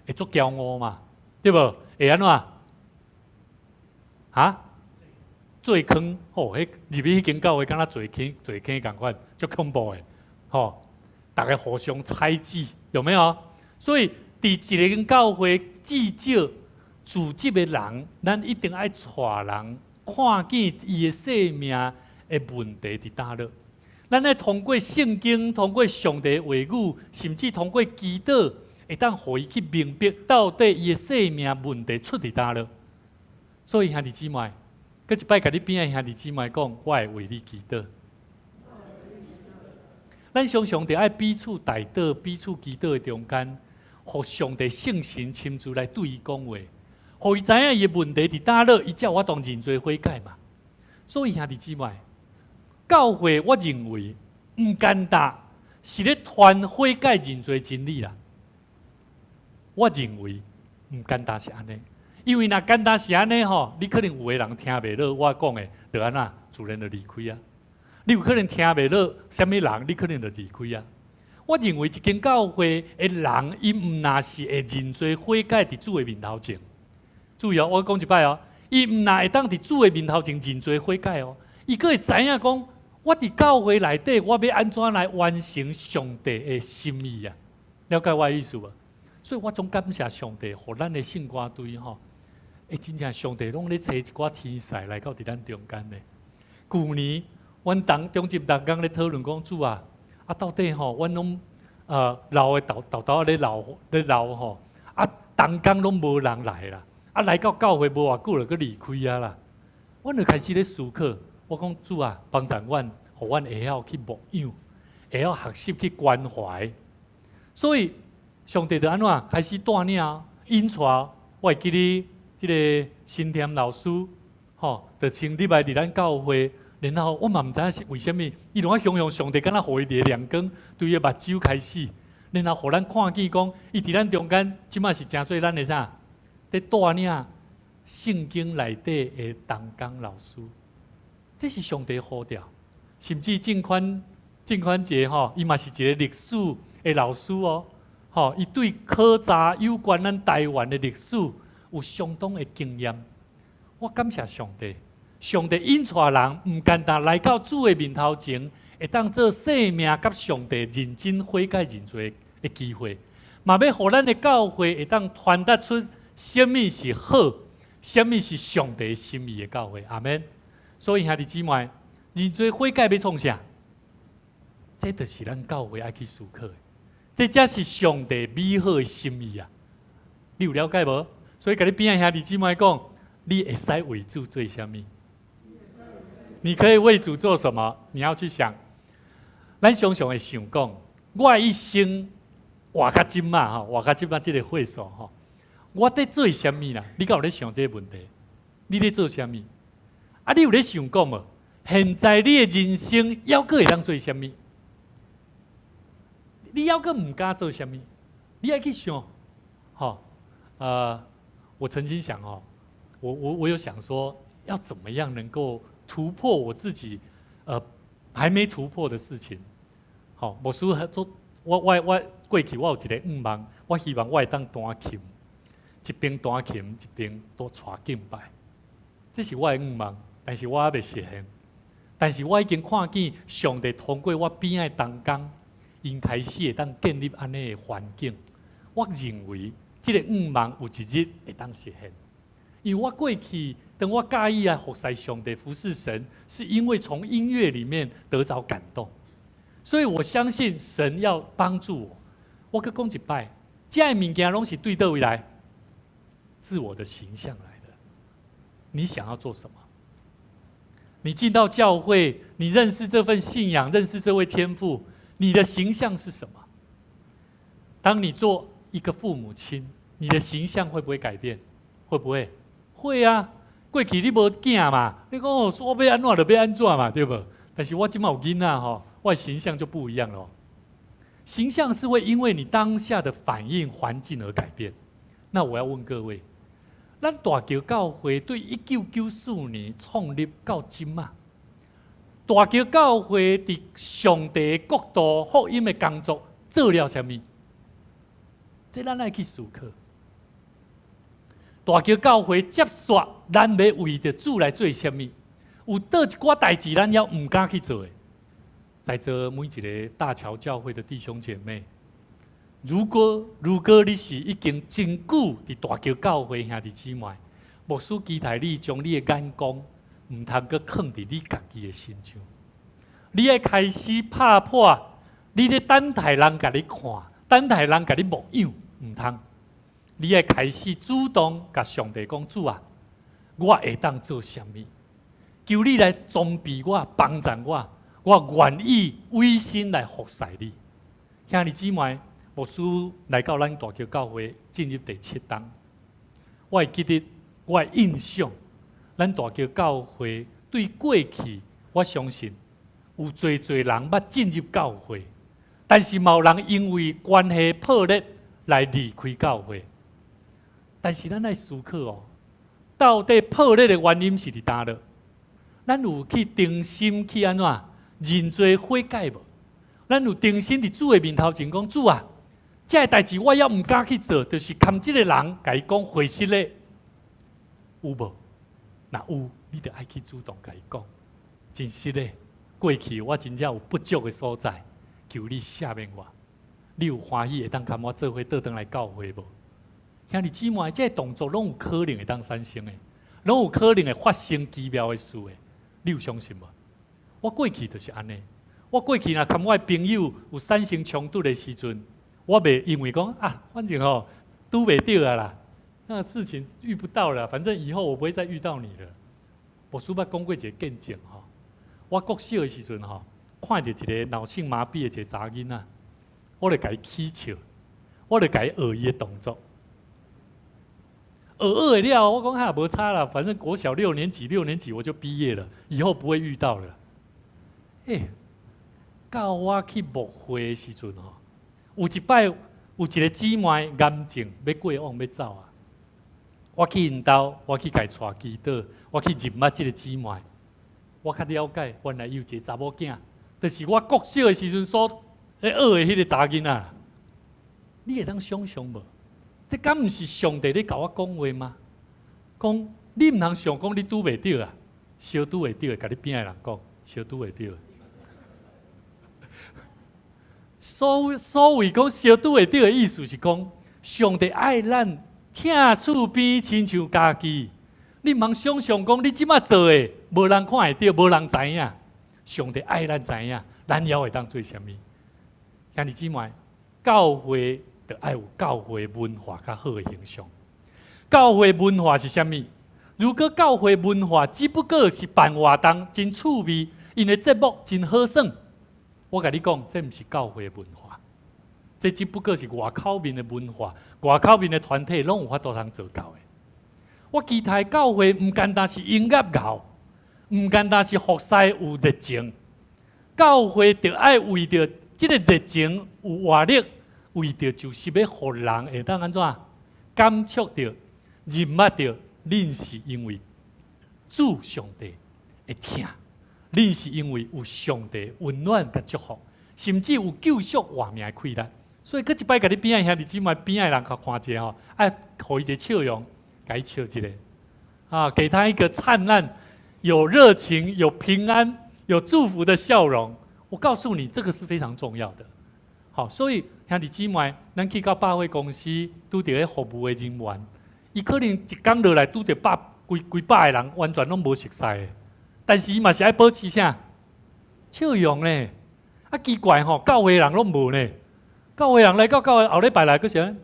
會足驕傲嘛，對無？會按怎？哈？做坑吼，彼入去彼間教會，敢若做坑做坑仝款，足恐怖的，吼！逐家互相猜忌，有沒有？所以，佇一个教會，至少組織的人，咱一定愛帶人看見伊的生命的問題佇佗落。咱愛通過聖經，通過上帝的話語，甚至通過祈禱，會當予伊去明白到底伊的生命問題出佇佗落。所以兄弟姊妹，閣一擺共你邊仔兄弟姊妹講，我會為你祈禱。咱常常著愛彼此代禱、彼此祈禱的中間，予上帝聖神親自來對伊講話，予伊知影伊的問題佇佗落，伊才有法度認罪悔改嘛。所以兄弟姊妹，教會我認為毋簡單，是咧傳悔改認罪真理啦。我認為毋簡單是按呢，因為若簡單是按呢吼，你可能有的人聽袂落我講的，就按怎自然就離開啊。你有可能聽袂落啥物人，你可能就離開啊。我認為一間教會的人，伊毋若是會認罪悔改佇主的面頭前。注意哦，我講一擺哦，伊毋若會當佇主的面頭前認罪悔改哦，伊閣會知影講，我佇教會內底，我欲按怎來完成上帝的心意啊？了解我的意思無？所以我總感謝上帝，予咱的聖歌隊吼，欸，真正上帝攏咧差一寡天使來到佇咱中間咧。舊年，阮當中集同工咧討論講主啊，啊到底吼，阮攏老的沓沓沓咧老咧老吼，啊同工攏無人來啦，啊來到教會無偌久就閣離開啊啦。阮就開始咧思考，我講主啊，幫助阮，予阮會曉去牧養，會曉學習去關懷。所以上帝就按怎開始帶領引帶，我會記得這个新田老師，吼，就先入來佇咱教會，然後我嘛毋知影是為啥物，伊攏愛形容上帝敢若予伊一個亮光，對伊的目睭開始，然後予咱看見講，伊佇咱中間，這擺是成做咱的啥？佇帶領聖經內底的同工老師，這是上帝呼召，甚至鄭寬鄭寬傑吼，伊嘛是一个歷史的老師哦，吼，伊對考查有關咱台灣的歷史有相當的經驗。我感謝上帝，上帝引帶人毋簡單來到主的面頭前，會當做生命佮上帝認真悔改認罪的機會，嘛欲予咱的教會會當傳達出啥物是好，啥物是上帝心意的教會。阿門。所以兄弟姊妹，認罪悔改欲創啥？這就是咱教會愛去思考的，這才是上帝美好的心意啊！你有了解無？所以，共你邊仔兄弟姊妹講，你會使為主做啥物？你可以為主做什麼？你要去想。咱常常會想講，我一生活到這馬吼，活到這馬這个歲數吼，我佇做啥物啦？你敢有咧想這个問題？你咧做啥物？啊，你有咧想講無？現在你的人生猶閣會當做啥物？你猶閣毋敢做啥物？你愛去想，吼，我曾經想哦，我有想說，要怎麼樣能夠突破我自己，還沒突破的事情。吼，牧師做，我過去我有一个願望，我希望我會當彈琴，一邊彈琴一邊都帶敬拜，這是我的願望，但是我猶未實現。但是我已經看見上帝通過我邊仔的同工，𪜶開始會當建立按呢的環境。我認為這个願望有一日會當實現。因為我過去當我佮意來服侍上帝、服侍神，是因為從音樂裡面得著感動，所以我相信神要幫助我。我閣講一擺，這个物件攏是對佗位來？自我的形象來的。你想要做什麼？你進到教會，你認識這份信仰，認識這位天父，你的形象是什麼？當你做一個父母親，你的形象會不會改變？會不會？會啊！過去你無囝嘛，你講哦，我欲按怎就欲按怎嘛，對無？但是我這馬有囡仔吼，我的形象就不一樣了。形象是會因為你當下的反應環境而改變。那我要問各位，咱大橋教會對1994年創立到這馬，大橋教會佇上帝國度福音的工作做了啥物？這咱愛去思考。大橋教會接續，咱欲為著主來做啥物？有佗一寡代誌，咱猶毋敢去做的。在座每一个大橋教會的弟兄姐妹，如果你是已經真久佇大橋教會兄弟姊妹，牧師期待你將你的眼光毋通閣囥佇你家己的身上，你愛開始拍破你咧等待人共你看，等待人共你牧養，毋通。你愛開始主動共上帝講，主啊，我會當做啥物？求你來裝備我，幫助我，我願意委身來服侍你。兄弟姊妹，牧師來到咱大橋教會進入第七冬，我會記得，我的印象，咱大橋教會對過去，我相信有濟濟人捌進入教會，但是嘛有人因為關係破裂來離開教會。但是咱愛思考哦，到底破裂的原因是佇佗落？咱有去誠心去按怎認罪悔改無？咱有誠心佇主的面頭前講，主啊，這个代誌我猶毋敢去做，就是共這个人共伊講回實的，有無？若有，你就愛去主動共伊講，真實的，過去我真正有不足的所在，求你赦免我。你有歡喜會當共我做伙倒轉來教會無？兄弟姊妹，這个動作攏有可能會當產生的，攏有可能會發生奇妙的事的。你有相信無？我過去就是按呢。我過去若共我的朋友有產生衝突的時陣，我袂因為講啊，反正吼拄袂著啊啦，那個事情遇不到了，反正以後我不會再遇到你了。牧師捌講過一個見證吼，我國小的時陣吼，看著一个腦性麻痹的一个查囡仔，我就共伊起笑，我就共伊學伊的動作。學學了，我講哈無差啦，反正國小六年級，六年級我就畢業了，以後不會遇到了。欸，到我去牧會的時陣吼，有一擺有一个姊妹癌症欲過往欲走啊，我去𪜶兜，我去共伊帶祈禱，我去認捌這个姊妹，我較了解，原來伊有一个查某囝，就是我國小的時陣所咧學的彼个查囡仔。你會當想像無？這敢毋是上帝咧共我講話嗎？講你毋通想講你拄袂著啊，相拄會著的，共你邊仔的人講，相拄會著。所謂講相拄會著的意思是講，上帝愛咱疼厝邊親像家己。你毋通想像講你這馬做的，無人看會著，無人知影。上帝愛咱知影，咱猶會當做啥物？兄弟姊妹，教會就愛有教會文化較好的形象。教會文化是啥物？如果教會文化只不過是辦活動真趣味，𪜶的節目真好耍，我共你講，這毋是教會文化，這只不過是外口面的文化，外口面的團體攏有法度通做到的。我期待教會毋單單是音樂𠢕，毋單單是服侍有熱情，教會著愛為著這个熱情有活力，為著就是欲予人會當按怎感觸著、認捌著，恁是因為主上帝會疼，恁是因為有上帝溫暖佮祝福，甚至有救贖活命的氣力。所以，閣一擺共你邊仔兄弟姊妹邊仔的人較看者吼，愛予伊一個笑容，共伊笑一下，啊，給他一個燦爛、有熱情、有平安、有祝福的笑容。我告訴你，這個是非常重要的。好，所以兄弟姊妹，咱去到百貨公司拄著彼服務的人員，伊可能一工落來拄著百幾幾百個人，完全攏無熟似的，但是伊嘛是愛保持啥笑容咧。啊，奇怪吼，教會人攏無呢。教會人來到教會後禮拜來，閣是按呢？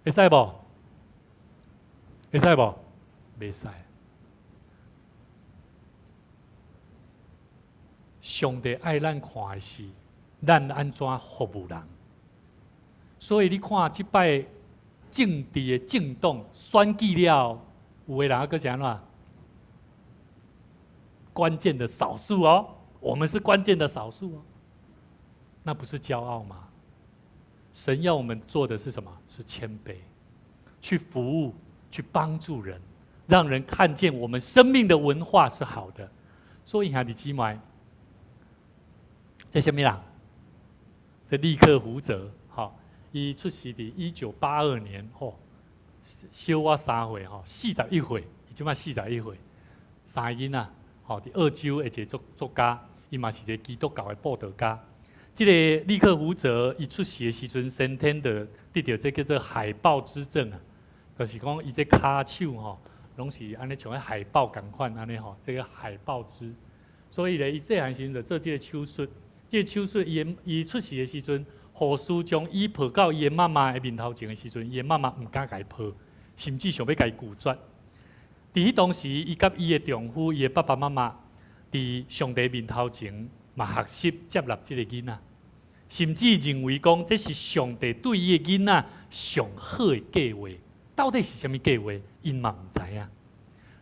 會使無？會使無？袂使。上帝愛咱看的是咱按怎服務人，所以你看這擺政治的政黨選舉了，有的人閣是按怎？關鍵的少數哦，我們是關鍵的少數哦，那不是驕傲嗎？神要我們做的是什麼？是謙卑，去服務，去幫助人，讓人看見我們生命的文化是好的。所以兄弟姊妹，這啥物人？這利克胡澤，吼，伊出世佇1982年，吼，小我3歲，吼，41歲，伊這馬四十一歲，三个囡仔，吼，佇澳洲的一个作家，伊嘛是一个基督教的布道家。這个利克胡澤伊出世的時陣，先天就得著這叫做海豹肢症啊，就是講伊這跤手吼，攏是按呢像彼海豹仝款按呢吼，這个海豹肢。所以咧，伊細漢時陣就做這个手術。這个手術，伊出世的時陣，護士將伊抱到伊的媽媽的面頭前的時陣，伊的媽媽毋敢共伊抱，甚至想欲共伊拒絕。佇彼當時，伊佮伊的丈夫、伊的爸爸媽媽，佇上帝面頭前嘛學習接納這个囡仔，甚至認為講這是上帝對伊的囡仔上好的計劃。到底是啥物計劃？𪜶嘛毋知影。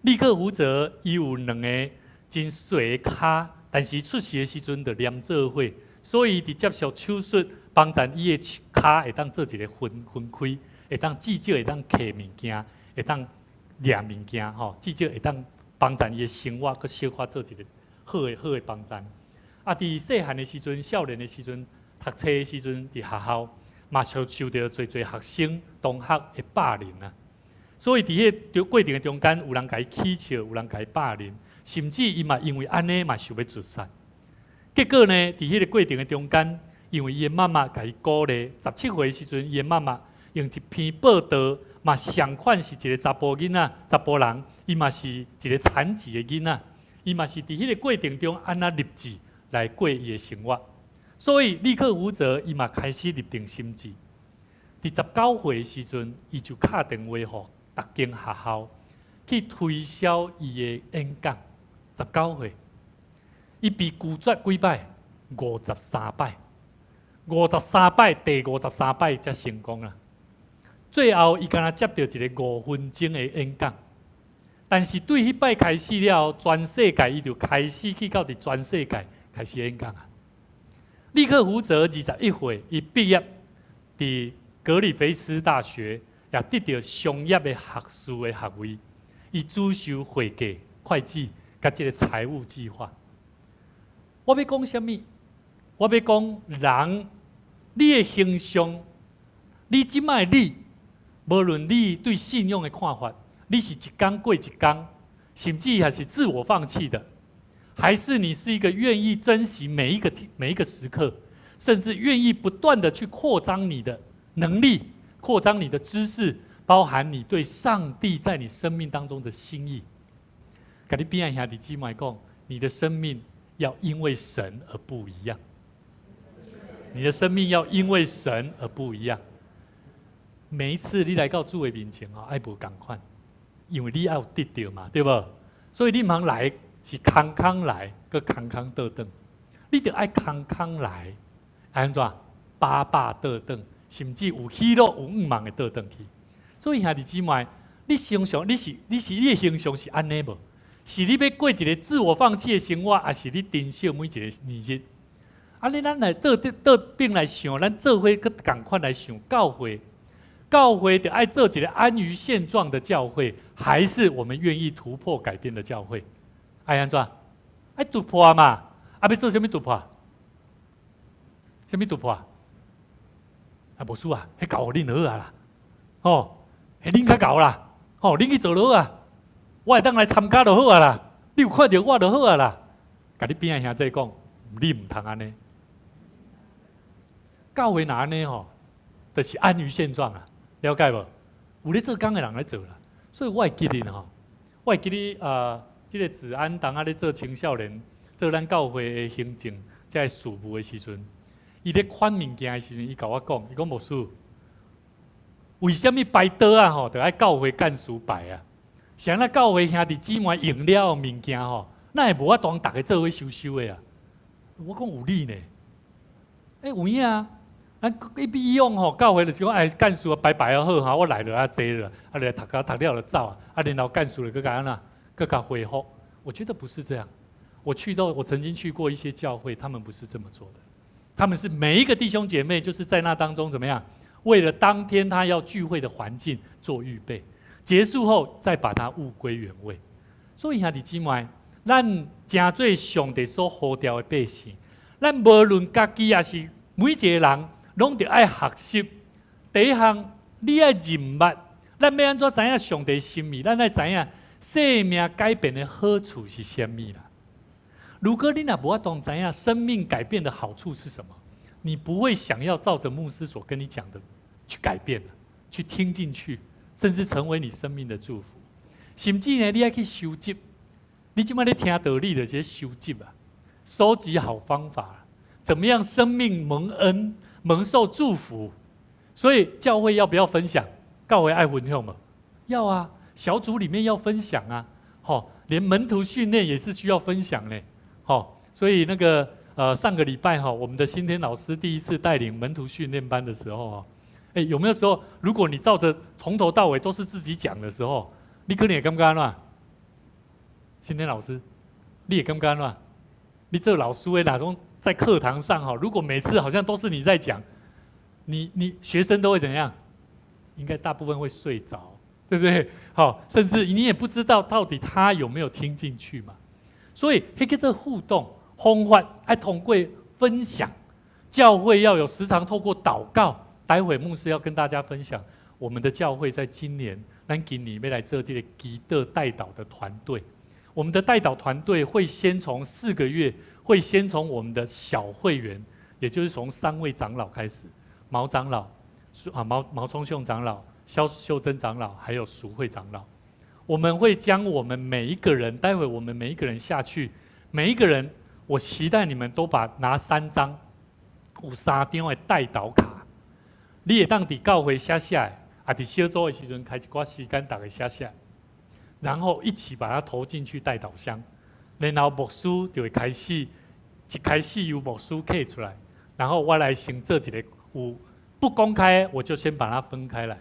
利克胡澤伊有兩个真細的跤，但是出世的時陣就連做伙，所以佇接受手術幫助伊的跤會當做一个分開，會當至少會當提物件，會當掠物件吼，至少會當幫助伊的生活，閣小可做一个好的幫助。啊，佇細漢的時陣，少年的時陣，讀冊的時陣，佇學校嘛受著濟濟學生同學的霸凌啊。所以佇彼个過程的中間，有人共伊起笑，有人共伊霸凌，甚至伊嘛因為按呢嘛想欲自殺。結果呢，佇彼个過程的中間，因為伊的媽媽共伊鼓勵，17歲的時陣，伊的媽媽用一篇報道，嘛相款是一个查埔囡仔、查埔人，伊嘛是一个殘疾的囡仔，伊嘛是佇彼个過程中按怎立志來過伊的生活。所以利克胡澤伊嘛開始立定心志，佇19歲的時陣，伊就敲電話予逐間學校，去推銷伊的演講。19歲，伊被拒絕幾擺？五十三擺，五十三擺，第五十三擺才成功啦。最後，伊敢若接著一个5分鐘的演講，但是對彼擺開始了，全世界伊就開始去到佇全世界開始演講啊。利克胡澤21歲，伊畢業佇格里菲斯大學，也得著商業的學士的學位。伊主修會計、會計佮這个財務計劃。我欲講啥物？我欲講人，你的形象，你這擺的你，無論你對信仰的看法，你是一工過一工，甚至還是自我放棄的，還是你是一個願意珍惜每一個時刻，甚至願意不斷的去擴張你的能力，擴張你的知識，包含你對上帝在你生命當中的心意。共你邊仔兄弟姊妹講，你的生命要因為神而不一樣。你的生命要因為神而不一樣。每一次你來到主的面前啊，愛無仝款，因為你愛有得著嘛，對無？所以你毋通來是空空來，閣空空倒轉。你著愛空空來，按怎？飽飽倒轉，甚至有喜樂有向望的倒轉去。所以兄弟姊妹，你形象，你你的形象是按呢無？是你欲過一个自我放棄的生活，抑是你珍惜每一個年日？按呢，咱來倒倒轉來想，咱做伙閣仝款來想教會，教會著愛做一个安於現狀的教會，還是我們願意突破改變的教會？愛按怎？愛突破嘛？啊，欲做啥物突破？啥物突破？啊，無輸啊，彼交予恁好啊啦，吼，彼恁較𠢕啦，吼，恁去做就好啊，我會當來參加就好啊啦，你有看著我就好啊啦。共你邊仔兄弟講，你毋通按呢。教會若按呢吼，就是安於現狀啊，了解無？有咧做工的人咧做啦，所以我會記得吼，我會記得啊，這个子安當仔咧做青少年，做咱教會的行政，這个事務的時陣，伊咧款物件的時陣，伊共我講，伊講牧師，為啥物擺桌仔吼，著愛教會幹事擺啊？啥咱教會兄弟姊妹用了的物件吼，哪會無法度逐家做伙收收的啊？我講有理呢，欸，有影啊！咱一以往吼，教會就是講，哎，幹事擺擺好哈，我來就啊坐了，啊來讀啊讀了就走啊，啊然後幹事就閣共按怎，閣共恢復。我覺得不是這樣。我曾經去過一些教會，他們不是這麼做的。他們是每一個弟兄姐妹，就是在那當中怎麼樣，為了當天他要聚會的環境做預備，結束後再把它物歸原位。所以兄弟姊妹，咱成做上帝所呼召的百姓，咱無論家己抑是每一个人，攏著愛學習。第一項，你愛認捌，咱欲按怎知影上帝心意？咱愛知影生命改變的好處是啥物啦？如果你若無法度知影生命改變的好處是什麼，你不會想要照着牧師所跟你講的去改變，去聽進去，甚至成為你生命的祝福。甚至呢，你愛去收集，你這擺咧聽道理的這些收集啊，收集好方法，怎麼樣生命蒙恩、蒙受祝福？所以教會要不要分享？教會愛分享無？要啊，小組裡面要分享啊，好，連門徒訓練也是需要分享呢。好，所以那個上個禮拜哈，我們的新天老師第一次帶領門徒訓練班的時候啊，哎，有沒有時候，如果你照着從頭到尾都是自己講的時候，你可能會感覺按怎？新天老師，你會感覺按怎？你做老師的那種在課堂上哈，如果每次好像都是你在講，你學生都會怎樣？應該大部分會睡着，對不對？好，甚至你也不知道到底他有沒有聽進去嘛。所以，彼叫做互動方法，愛通過分享，教會要有時常透過禱告。待會牧師要跟大家分享，我們的教會在今年，咱今年欲來做這个祈禱代禱的團隊。我們的代禱團隊會先從4個月，會先從我們的小會員，也就是從三位長老開始，毛長老、啊毛聰秀長老、蕭秀珍長老，還有淑慧長老。我們會將我們每一個人，待會我們每一個人下去，每一個人，我期待你們都把拿三張，有三張的代禱卡，你會當佇教會寫寫，啊，佇小組的時陣開一寡時間，逐家寫寫。然後一起把它投進去代禱箱，然後牧師就會開始，一開始由牧師刻出來，然後我來先做一個有不公開，我就先把它分開來；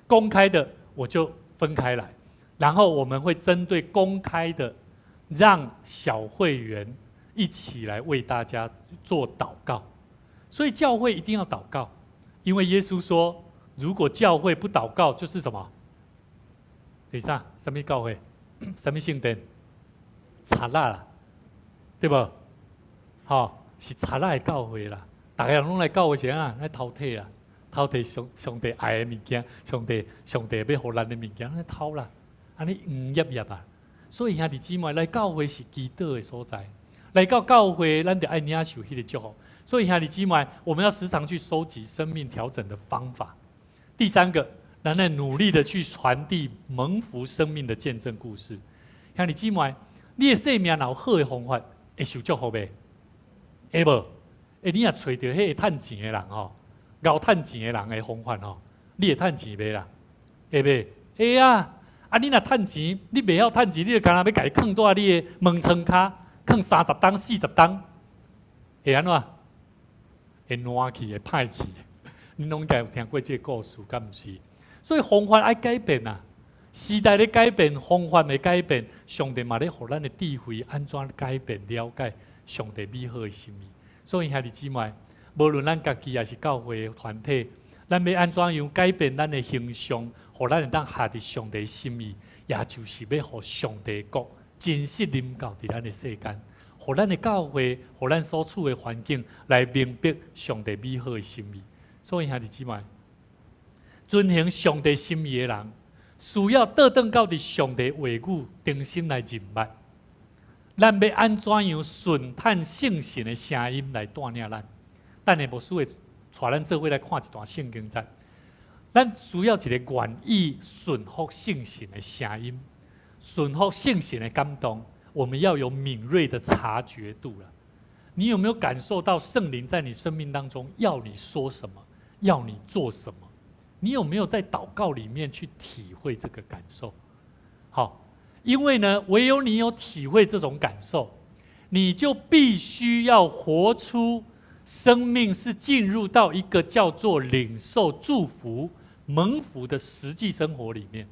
公開的我就分開來，然後我們會針對公開的，讓小會員一起來為大家做禱告。所以教會一定要禱告，因為耶穌說，如果教會不禱告，就是什麼？等一下，什麼教會？什麼聖殿？賊仔啦，對無？吼，是賊仔的教會啦。逐家人攏來教會時啊，來偷提啦，偷提上帝愛的物件，上帝欲予咱的物件，來偷啦，按呢黃曄曄啊。所以兄弟姊妹來教會是祈禱的所在，來到教會，咱就愛領受彼個祝福。所以兄弟姊妹，我們要時常去收集生命調整的方法。第三個，咱來努力的去傳遞蒙福生命的見證故事。兄弟姊妹，你的生命若有好的方法，會受祝福袂？會無？欸，你若揣著彼個趁錢的人吼，𠢕趁錢的人的方法吼，你會趁錢袂啦？會袂？會啊！啊，你若趁錢，你袂曉趁錢，你就干焦欲共伊囥佇你的門窗跤，囥30冬、40冬，會按怎？會爛去，會歹去。你攏應該有聽過這個故事，敢毋是？所以方法愛改變啊！時代咧改變，方法會改變，上帝嘛咧予咱的智慧按怎改變，了解上帝美好的心意。所以兄弟姊妹，無論咱家己抑是教會團體，咱欲按怎樣改變咱的形象，予咱會當合佇上帝心意，也就是欲予上帝國真實臨到佇咱的世間，予咱的教會，予咱所處的環境來明白上帝美好的心意。所以兄弟姊妹，遵行上帝心意的人，需要倒轉到佇上帝話語重新來認捌。咱欲按怎樣順探聖神的聲音來帶領咱？等下牧師會帶咱做伙來看一段聖經節。咱需要一個願意順服聖神的聲音，順服聖神的感動。我們要有敏銳的察覺度了。你有沒有感受到聖靈在你生命當中要你說什麼，要你做什麼？你有沒有在禱告裡面去體會這個感受？好，因為呢，唯有你有體會這種感受，你就必須要活出生命是進入到一個叫做領受祝福、蒙福的實際生活裡面。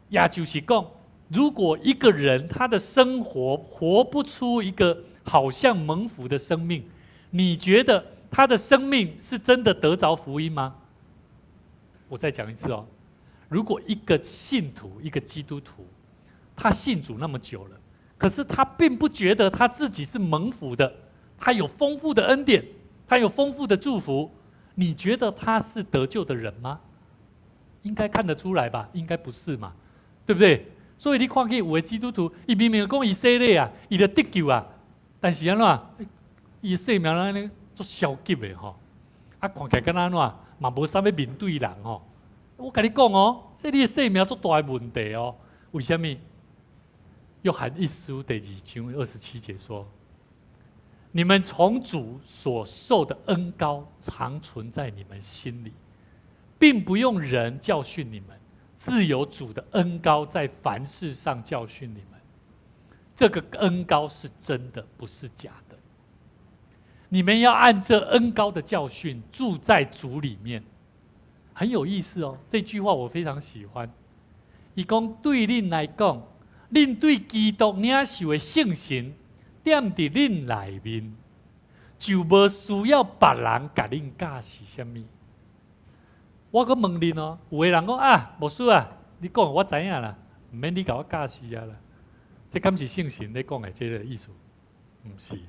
也就是講，如果一個人他的生活活不出一個好像蒙福的生命，你覺得他的生命是真的得着福音嗎？我再講一次哦，如果一個信徒，一個基督徒，他信主那麼久了，可是他並不覺得他自己是蒙福的，他有豐富的恩典，他有豐富的祝福，你覺得他是得救的人嗎？應該看得出來吧？應該不是嘛，對不對？所以你看見有的基督徒，伊明明講伊洗禮啊，伊就得救啊，但是按怎，伊生命按呢足消極的吼，啊看起來敢若按怎，嘛無啥欲面對人吼。我共你講哦，這你的生命足大的問題哦。為啥物？約翰一書第二章27節說：“你們從主所受的恩膏常存在你們心裡，並不用人教訓你們，自有主的恩膏在凡事上教訓你們。這個恩膏是真的，不是假的。你們要按這恩膏的教訓住在主裡面。”很有意思哦，這句話我非常喜歡。伊講對恁來講，恁對基督領受的聖神踮佇恁內面，就無需要別人共恁教示啥物。我閣問恁哦，有的人講啊，牧師啊，你講我知影啦，毋免你共我教示啊啦。這敢是聖神咧講的這个意思？毋是，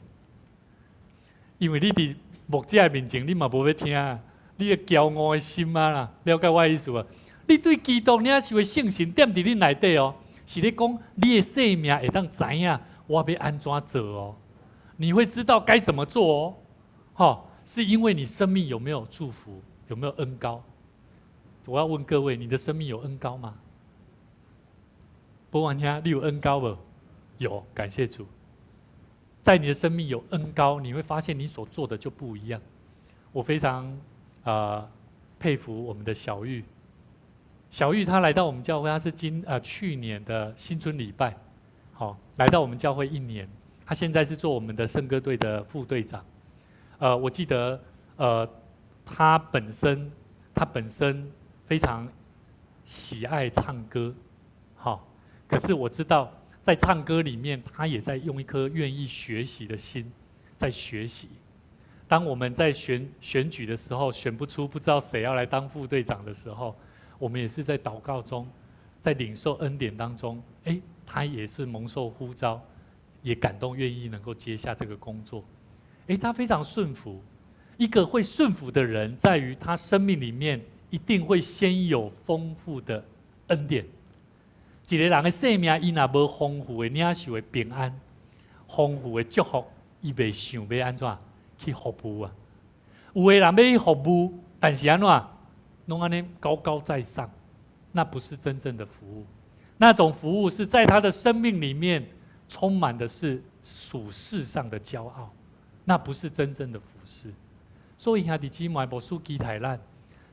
因為你佇牧者的面前，你嘛無欲聽。你的驕傲的心啊啦，了解我的意思無？你對基督領受的聖神踮佇恁內底哦，是咧講你的生命會當知影我欲按怎做哦，你會知道該怎麼做哦，吼，是因為你生命有沒有祝福，有沒有恩膏？我要問各位，你的生命有恩膏嗎？博文兄，你有恩膏無？有，感謝主。在你的生命有恩膏，你會發現你所做的就不一樣。我非常佩服我們的小玉，小玉她來到我們教會，她是去年的新春禮拜，好，來到我們教會一年，她現在是做我們的聖歌隊的副隊長。我記得，她本身非常喜愛唱歌，好，可是我知道在唱歌裡面，她也在用一顆願意學習的心在學習。當我們在選舉的時候，選不出不知道誰要來當副隊長的時候，我們也是在禱告中，在領受恩典當中，哎，他也是蒙受呼召，也感動願意能夠接下這個工作。哎，他非常順服。一個會順服的人，在於他生命裡面一定會先有豐富的恩典。一個人的生命，伊若無豐富的領受的平安，豐富的祝福，伊袂想欲按怎去服務啊。有的人欲去服務，但是按怎？攏按呢高高在上，那不是真正的服務。那種服務是在他的生命裡面充滿的是屬世上的驕傲，那不是真正的服侍。所以兄弟姊妹，牧師期待咱，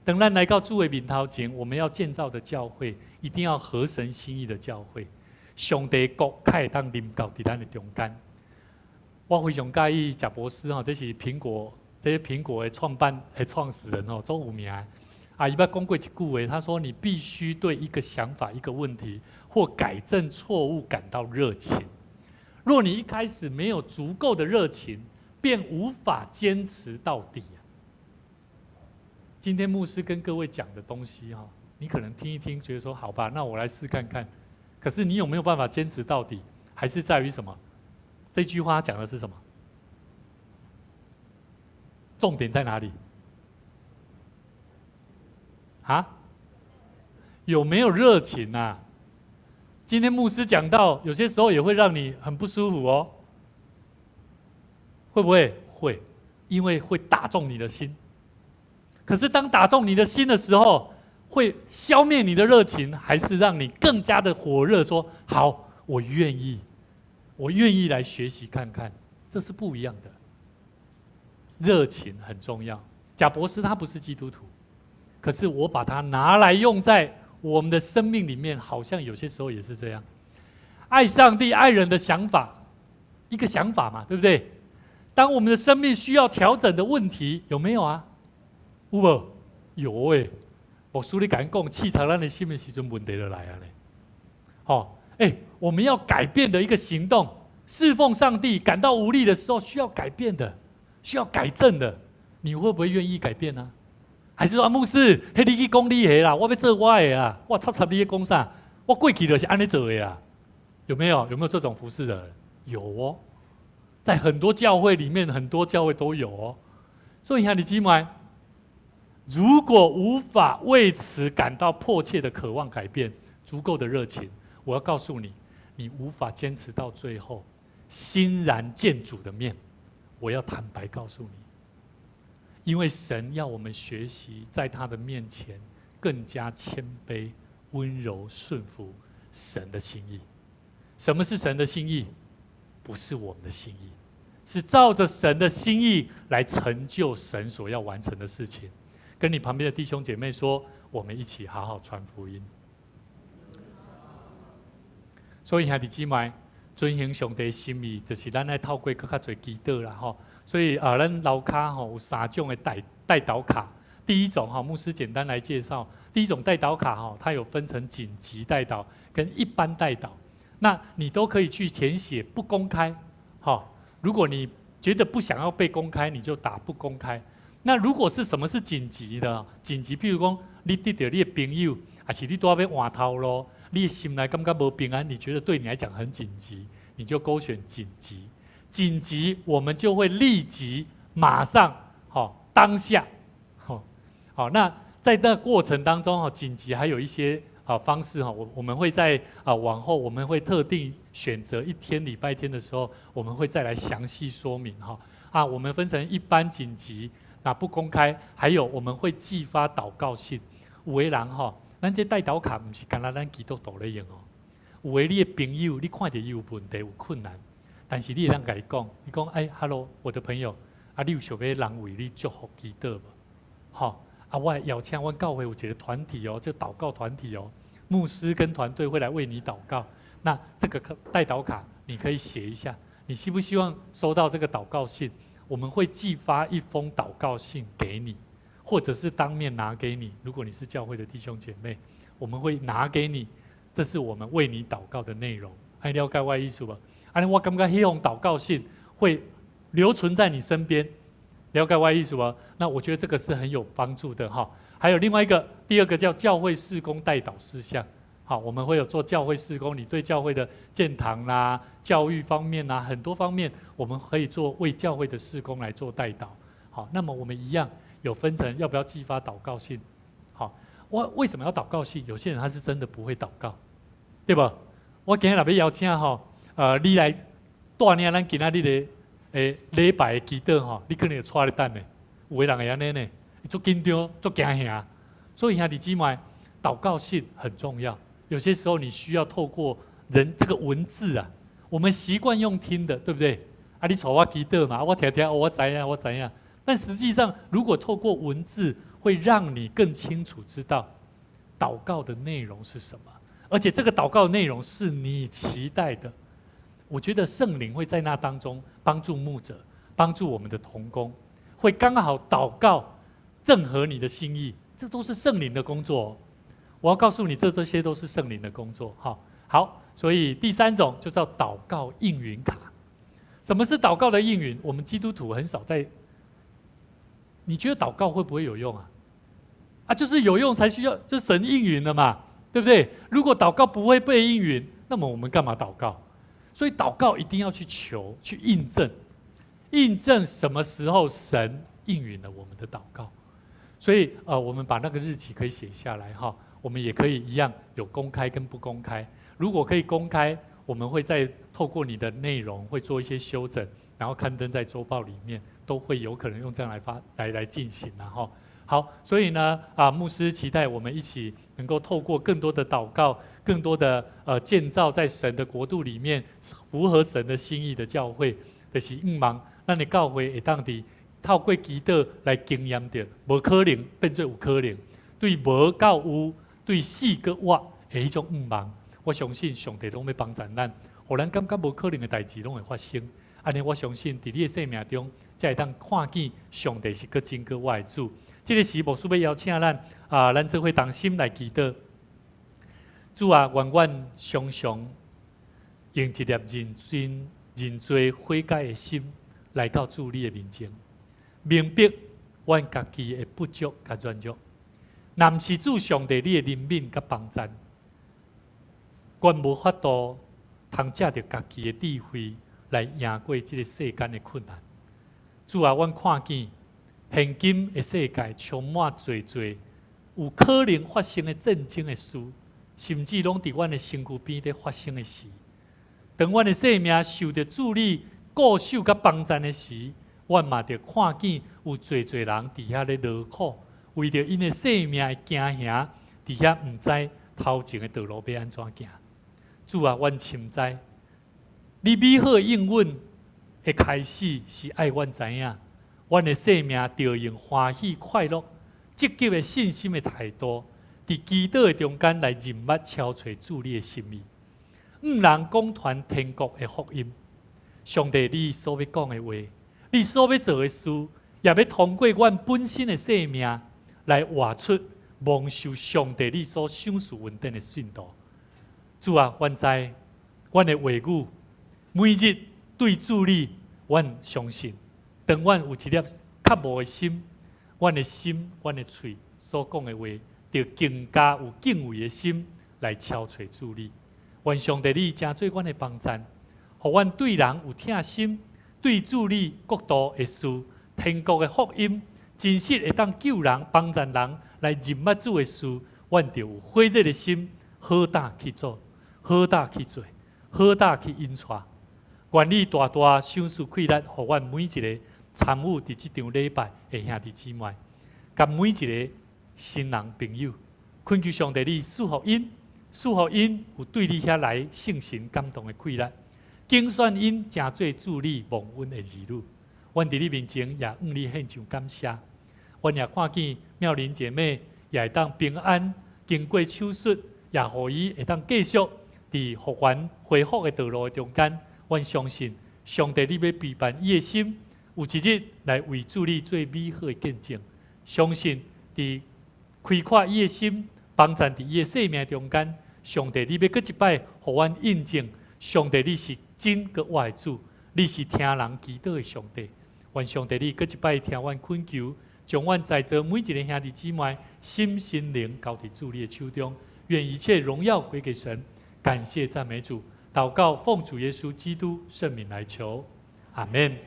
當咱來到主的面頭前，我們要建造的教會一定要合神心意的教會。上帝國才會當臨到佇咱的中間。我非常佮意賈伯斯哈，這是蘋果，這是蘋果的創辦的創始人哦，足有名。啊，伊捌講過一句話，他說：“你必須對一個想法、一個問題或改正錯誤感到熱情。若你一開始沒有足夠的熱情，便無法堅持到底。”今天牧師跟各位講的東西哈，你可能聽一聽，覺得說好吧，那我來試看看。可是你有沒有辦法堅持到底，還是在於什麼？這句話講的是什麼？重點在哪裡？啊？有沒有熱情啊？今天牧師講到，有些時候也會讓你很不舒服哦。會不會？會，因為會打中你的心。可是當打中你的心的時候，會消滅你的熱情，還是讓你更加的火熱？說好，我願意，我願意來學習看看，這是不一樣的。熱情很重要。賈伯斯他不是基督徒，可是我把它拿來用在我們的生命裡面，好像有些時候也是這樣。愛上帝、愛人的想法，一個想法嘛，對不對？當我們的生命需要調整的問題，有沒有啊？有無？有欸。牧師你敢講，刺插咱的心的時陣，問題就來啊咧。好，欸，我們要改變的一個行動，侍奉上帝感到無力的時候，需要改變的，需要改正的，你會不會願意改變呢？還是說啊，牧師，彼你去講你的啦，我欲做我的啦，我插插你咧講啥？我過去就是按呢做的啦。有沒有？有沒有這種服侍的人？有哦，在很多教會裡面，很多教會都有哦。所以兄弟姊妹，如果無法為此感到迫切的渴望改變，足夠的熱情，我要告訴你，你無法堅持到最後，欣然見主的面。我要坦白告訴你，因為神要我們學習在他的面前更加謙卑、溫柔、順服神的心意。什麼是神的心意？不是我們的心意，是照着神的心意來成就神所要完成的事情。跟你旁邊的弟兄姐妹說，我們一起好好傳福音。所以兄弟姊妹，遵行上帝心意，就是咱愛透過閣較濟祈禱啦吼。所以啊，咱樓跤吼有三種的代禱卡。第一種哈，牧師簡單來介紹。第一種代禱卡哈，它有分成緊急代禱跟一般代禱。那你都可以去填寫不公開，好。如果你覺得不想要被公開，你就打不公開。那如果是什麼是緊急的？緊急，譬如講你得著你的朋友，還是你拄仔欲換頭路，你的心內感覺無平安，你覺得對你來講很緊急，你就勾選緊急。緊急，我們就會立即馬上，好當下，好，好。那在那個過程當中，哈，緊急還有一些方式哈，我們會在往後我們會特定選擇一天禮拜天的時候，我們會再來詳細說明哈。啊，我們分成一般緊急。那不公開，還有我們會寄發禱告信。有的人吼，咱這代禱卡毋是干焦咱基督徒咧用哦。有的你的朋友，你看著伊有問題有困難，但是你會當共伊講，你講哎，Hello，我的朋友，啊，你有想欲人為你祝福祈禱無？吼，啊，啊，我邀請阮教會有一個團體哦，這禱告團體哦，牧師跟團隊會來為你禱告。那這個代禱卡你可以寫一下，你希不希望收到這個禱告信？我們會寄發一封禱告信給你，或者是當面拿給你。如果你是教會的弟兄姐妹，我們會拿給你，這是我們為你禱告的內容。還了解我意思無？按呢我感覺彼封禱告信會留存在你身邊，了解我意思無？那我覺得這個是很有幫助的哈。還有另外一個，第二個叫教會事工代禱事項。好，我們會有做教會事工，你對教會的建堂啦、教育方面啦，很多方面，我們可以做為教會的事工來做代禱。好，那麼我們一樣有分成，要不要寄發禱告信？好，我為什麼要禱告信？有些人他是真的不會禱告，對無？我今日若欲邀請吼，你來帶領咱今仔日的禮拜的祈禱吼，你可能會掣咧等呢。有的人會按呢呢，足緊張、足驚嚇。所以兄弟姊妹，禱告信很重要。有些時候你需要透過人這個文字啊，我們習慣用聽的，對不對？啊，你帶我祈禱嘛，我聽聽，我知影，我知影。但實際上，如果透過文字，會讓你更清楚知道禱告的內容是什麼，而且這個禱告的內容是你期待的。我覺得聖靈會在那當中幫助牧者，幫助我們的同工，會剛好禱告正合你的心意，這都是聖靈的工作。我要告訴你，這些都是聖靈的工作。好，好，所以第三種就叫禱告應允卡。什麼是禱告的應允？我們基督徒很少在。你覺得禱告會不會有用啊？啊，就是有用才需要，就神應允了嘛，對不對？如果禱告不會被應允，那麼我們幹嘛禱告？所以禱告一定要去求、去印證，印證什麼時候神應允了我們的禱告。所以我們把那個日期可以寫下來哈。我們也可以一樣有公開跟不公開。如果可以公開，我們會再透過你的內容會做一些修整，然後刊登在週報裡面，都會有可能用這樣來發來進行然後好，所以呢啊，牧師期待我們一起能夠透過更多的禱告，更多的建造在神的國度裡面符合神的心意的教會，就是向望，咱的教會會當佇透過祈禱來經驗著，無可能變做有可能，對無到有，對死閣活的彼種向望，我相信上帝攏欲幫助咱，予咱感覺無可能的代誌攏會發生。按呢，我相信佇你的生命中，才會當看見上帝是閣真閣活的主。這個時，牧師欲邀請咱啊，咱做伙同心來祈禱。主啊，願阮常常用一粒認真、認罪悔改的心來到主你的面前，明白阮家己的不足佮軟弱。若毋是主上帝你的憐憫佮幫贊，阮無法度通藉著家己的智慧來贏過這個世間的困難。主啊，阮看見現今的世界充滿濟濟有可能發生的戰爭的事，甚至攏佇阮的身軀邊咧發生的時，當阮的生命受著主你顧守佮幫贊的時，阮嘛著看見有濟濟人佇遐咧勞苦。為著𪜶的生命的驚嚇，佇遐毋知頭前的道路欲按怎行。主啊，阮深知，你美好的應允的開始是愛阮知影，阮的生命著用歡喜快樂、積極的信心的態度，佇祈禱的中間來認捌敲揣主你的心意，向人講傳天國的福音。上帝，你所欲講的話，你所欲做的事，也欲通過阮本身的生命，來活出蒙受上帝你所賞賜恩典的信徒。主啊，阮知阮的話語每日對主你，阮相信，當阮有一粒渴慕的心，阮的心、阮的喙所講的話，就更加有敬畏的心來敲揣主你。願上帝你成做阮的幫贊，予阮對人有疼心，對主你國度的事、天國的福音，真實會當救人、幫助人來認捌主的事，阮就有火熱的心，好膽去做，好膽去做，好膽去引帶。願你大大賞賜氣力，予阮每一個參與佇這場禮拜的兄弟姊妹，佮每一個新人朋友，懇求上帝你賜予𪜶，賜予𪜶有對你遐來聖神感動的氣力，揀選𪜶成做主你蒙恩的兒女。阮佇你面前也向你獻上感謝。阮也看見妙玲姐妹也會當平安經過手術，也予伊會當繼續佇復原恢復的道路的中間。阮相信上帝，你欲備辦伊的心，有一日來為主你做美好的見證。相信佇開闊伊的心，幫贊佇伊的生命中間，上帝你欲閣一擺予阮印證，上帝你是真閣活的主，你是聽人祈禱的上帝。願上帝你閣一擺聽阮懇求，將阮在座每一个兄弟姊妹心身靈交佇主你的手中，願一切榮耀歸給神，感謝讚美主，禱告奉主耶穌基督聖名來求，阿門。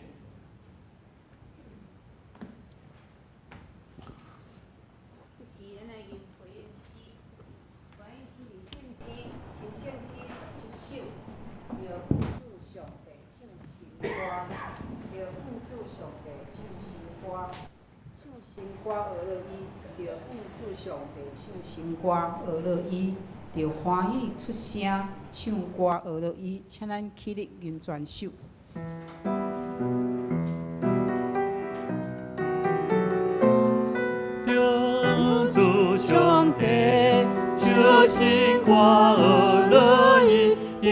是咱來吟回應詩，回應詩是聖詩，是聖詩17首，著向主上帝唱新歌，著向主上帝唱新歌，唱新歌學樂意，著向主上帝唱新歌學樂意，著歡喜出聲唱歌學樂意，請咱起立吟全首。
主上帝，唱新歌學樂意，向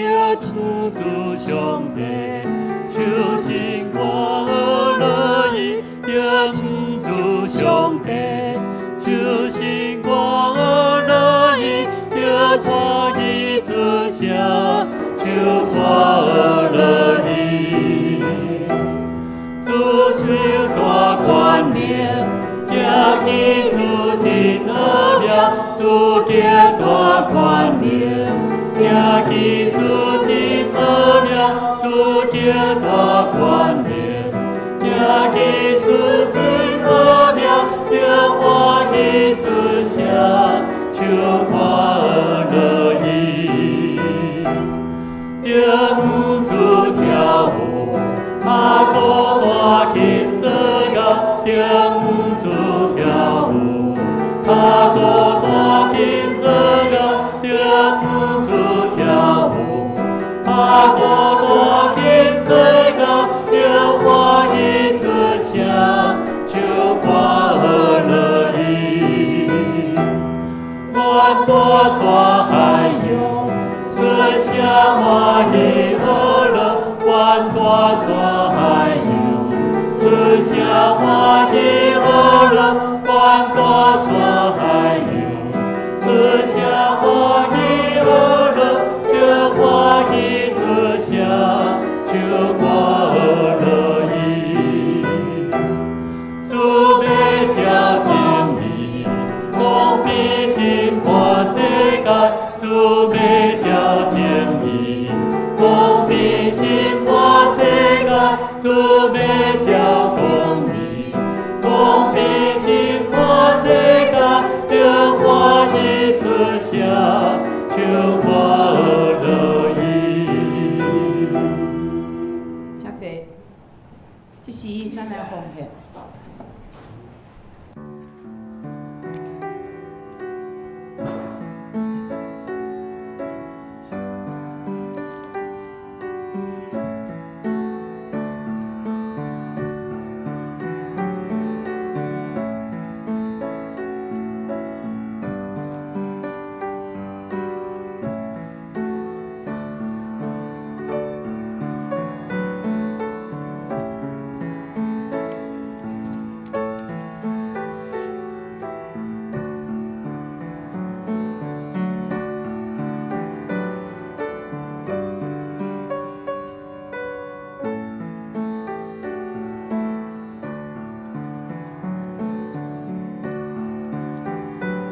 主上帝，唱新歌學樂意，向主上帝，唱新歌學樂意，著歡喜出聲，唱歌學樂意，主受大權能。行技術真奧妙，主得大權能。行技術真奧妙，主得大權能。行技術真奧妙，著歡喜出聲，唱歌樂意。著向主跳舞，拍鼓彈琴做樂，著向主跳舞，拍鼓彈琴做樂，著向主跳舞，拍鼓彈琴做樂，著歡喜出聲，唱歌樂意。願大山海洋出聲歡喜學樂，願大山海洋出聲歡喜學樂，願大山海洋出聲歡喜學樂，著歡喜出聲，唱歌樂意。主欲照真理，公平審判世界，主欲照正義，公平審判世界，主欲照公義，公平審判世界，著歡喜出聲，唱歌樂意。
請坐。這時咱來奉獻。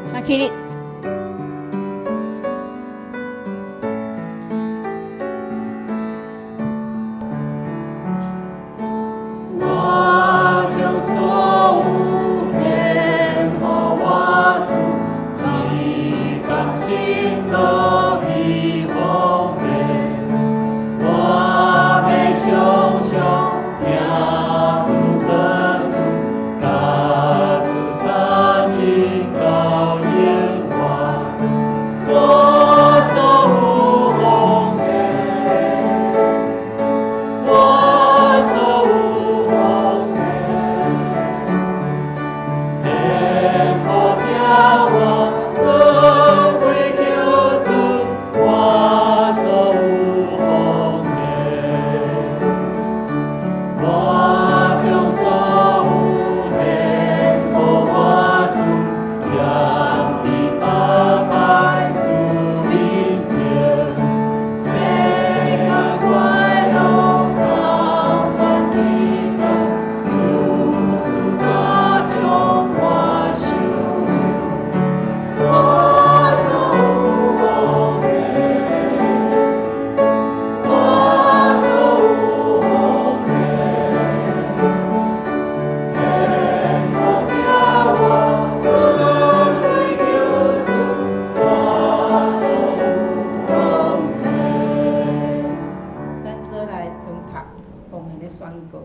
請起立。
我將所有獻予我主，是甘心樂意奉獻。我欲常常聽主託付，佮主相親到永遠。
告。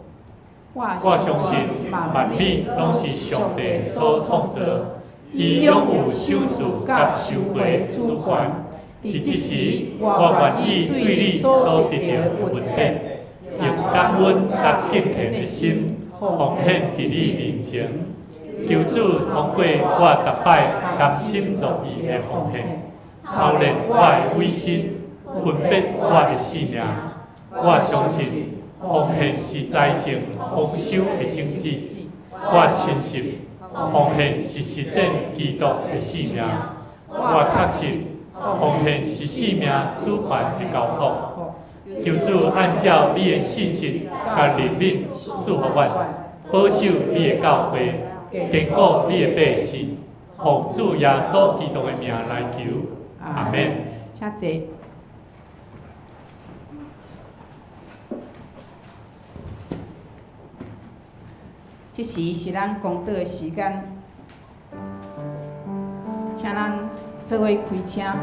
我
我相信萬物攏是上帝所創造，伊擁有賞賜佮收回主權。佇這時，我願意對你所得著的恩典，用感恩佮敬虔的心奉獻佇你面前。求主通過我逐擺甘心樂意的奉獻，操練我的委身，分別我的性命。我相信奉獻是財政豐收的種子。我深信奉獻是實踐基督的使命。我確信奉獻是生命主權的交託。求主按照你的信實佮憐憫賜予阮，保守你的教會，堅固你的百姓。奉主耶穌基督的名來求，阿們。
請坐。這時是咱公禱的時間，請咱做伙開聲，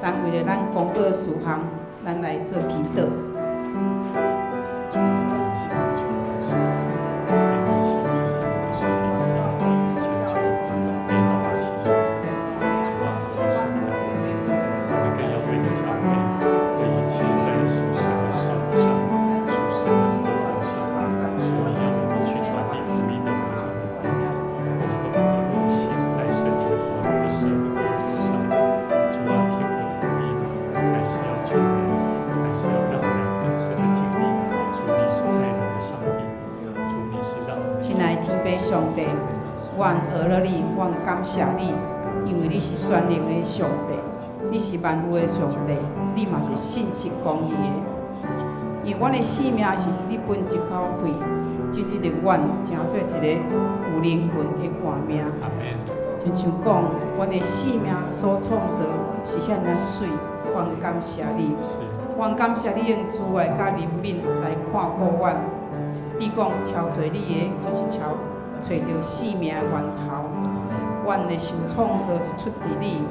咱為著咱公禱的事項，咱來做祈禱。親愛的天父上帝，阮阿羅你，阮感謝你，因為你是全能的上帝，你是萬有的上帝，你嘛是信實公義的。因為阮的生命是你分一口氣，真正的阮成做一個有靈魂的活命。親像講，阮的生命所創造是遐爾媠，阮感謝你，阮感謝你用慈愛佮憐憫來看顧阮。你講超揣你的，就是超揣著生命的源頭。阮的受創造是出佇你，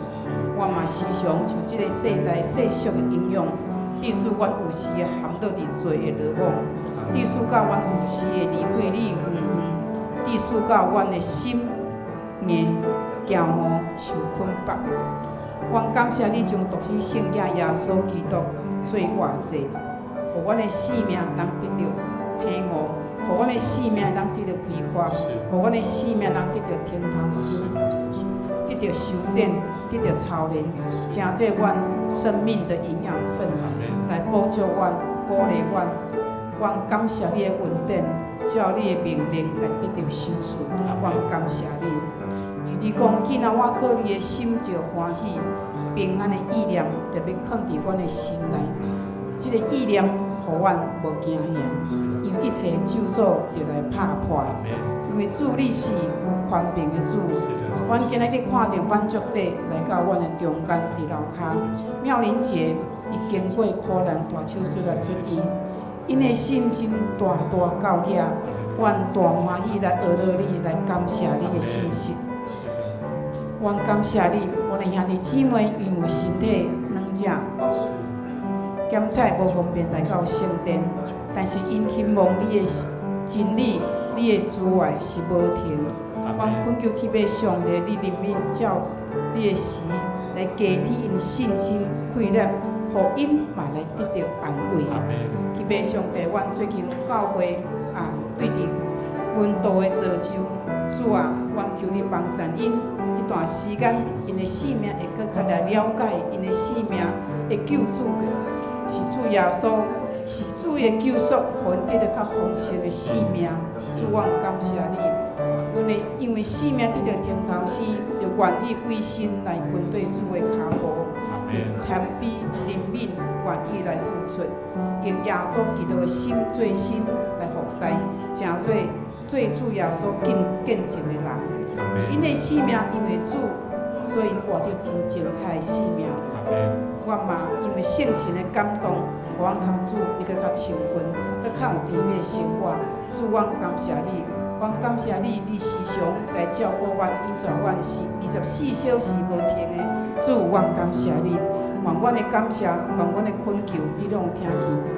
我嘛時常受這个世代世俗的影響，致使阮有時會陷落佇罪的羅網，致使到阮有時會離開你遠遠，致使到阮的心硬驕傲受捆綁。阮感謝你將獨生聖子耶穌基督做活祭，予阮的生命通得著醒悟，予阮的生命通得著開闊，予阮的生命通得著天頭生，得著修剪，得著操練，成做阮生命的營養分，來補救阮、鼓勵阮。阮感謝你的恩典，照你的命令來得著賞賜。阮感謝你，因為你講，囝仔，我靠你的心就歡喜，平安的意念特別囥佇阮的心內。這個意念予阮無驚嚇，因為一切咒詛就來拍破。因為主你是有權柄的主，阮今日看著滿足者來到阮的中間佇樓跤，妙玲姐伊經過苦難大手術來出院，𪜶的信心大大到遐，阮大歡喜來阿羅你，來感謝你的信實。阮感謝你，阮的兄弟姊妹因為身體軟弱，檢測無方便來到聖殿，但是𪜶希望你的真理、你的慈愛是無停。阮懇求天父上帝，你憐憫照你的時來加添𪜶信心氣力，予𪜶嘛來得著安慰。天父上帝，阮最近教會啊，對佇溫度的造就，主啊，阮求你幫助𪜶這段時間，𪜶的生命會閣較來了解𪜶的生命的救主是主耶穌，是主的救贖，予𪜶得著較豐盛的生命。主，阮感謝你，因為生命得著重頭生，就願意委身來跟綴主的跤步，用謙卑、憐憫，願意來付出，用耶穌基督的心做心來服侍，成做做主耶穌見證的人。𪜶的生命因為主，所以𪜶活著真精彩的生命。我嘛因為聖神的感動，予阮堪主你閣較親近，閣較有甜蜜的生活。主，阮感謝你，阮感謝你，你時常來照顧阮，引導阮是24小時無停的。主，阮感謝你，願願阮的感謝，願阮的懇求，你攏有聽見。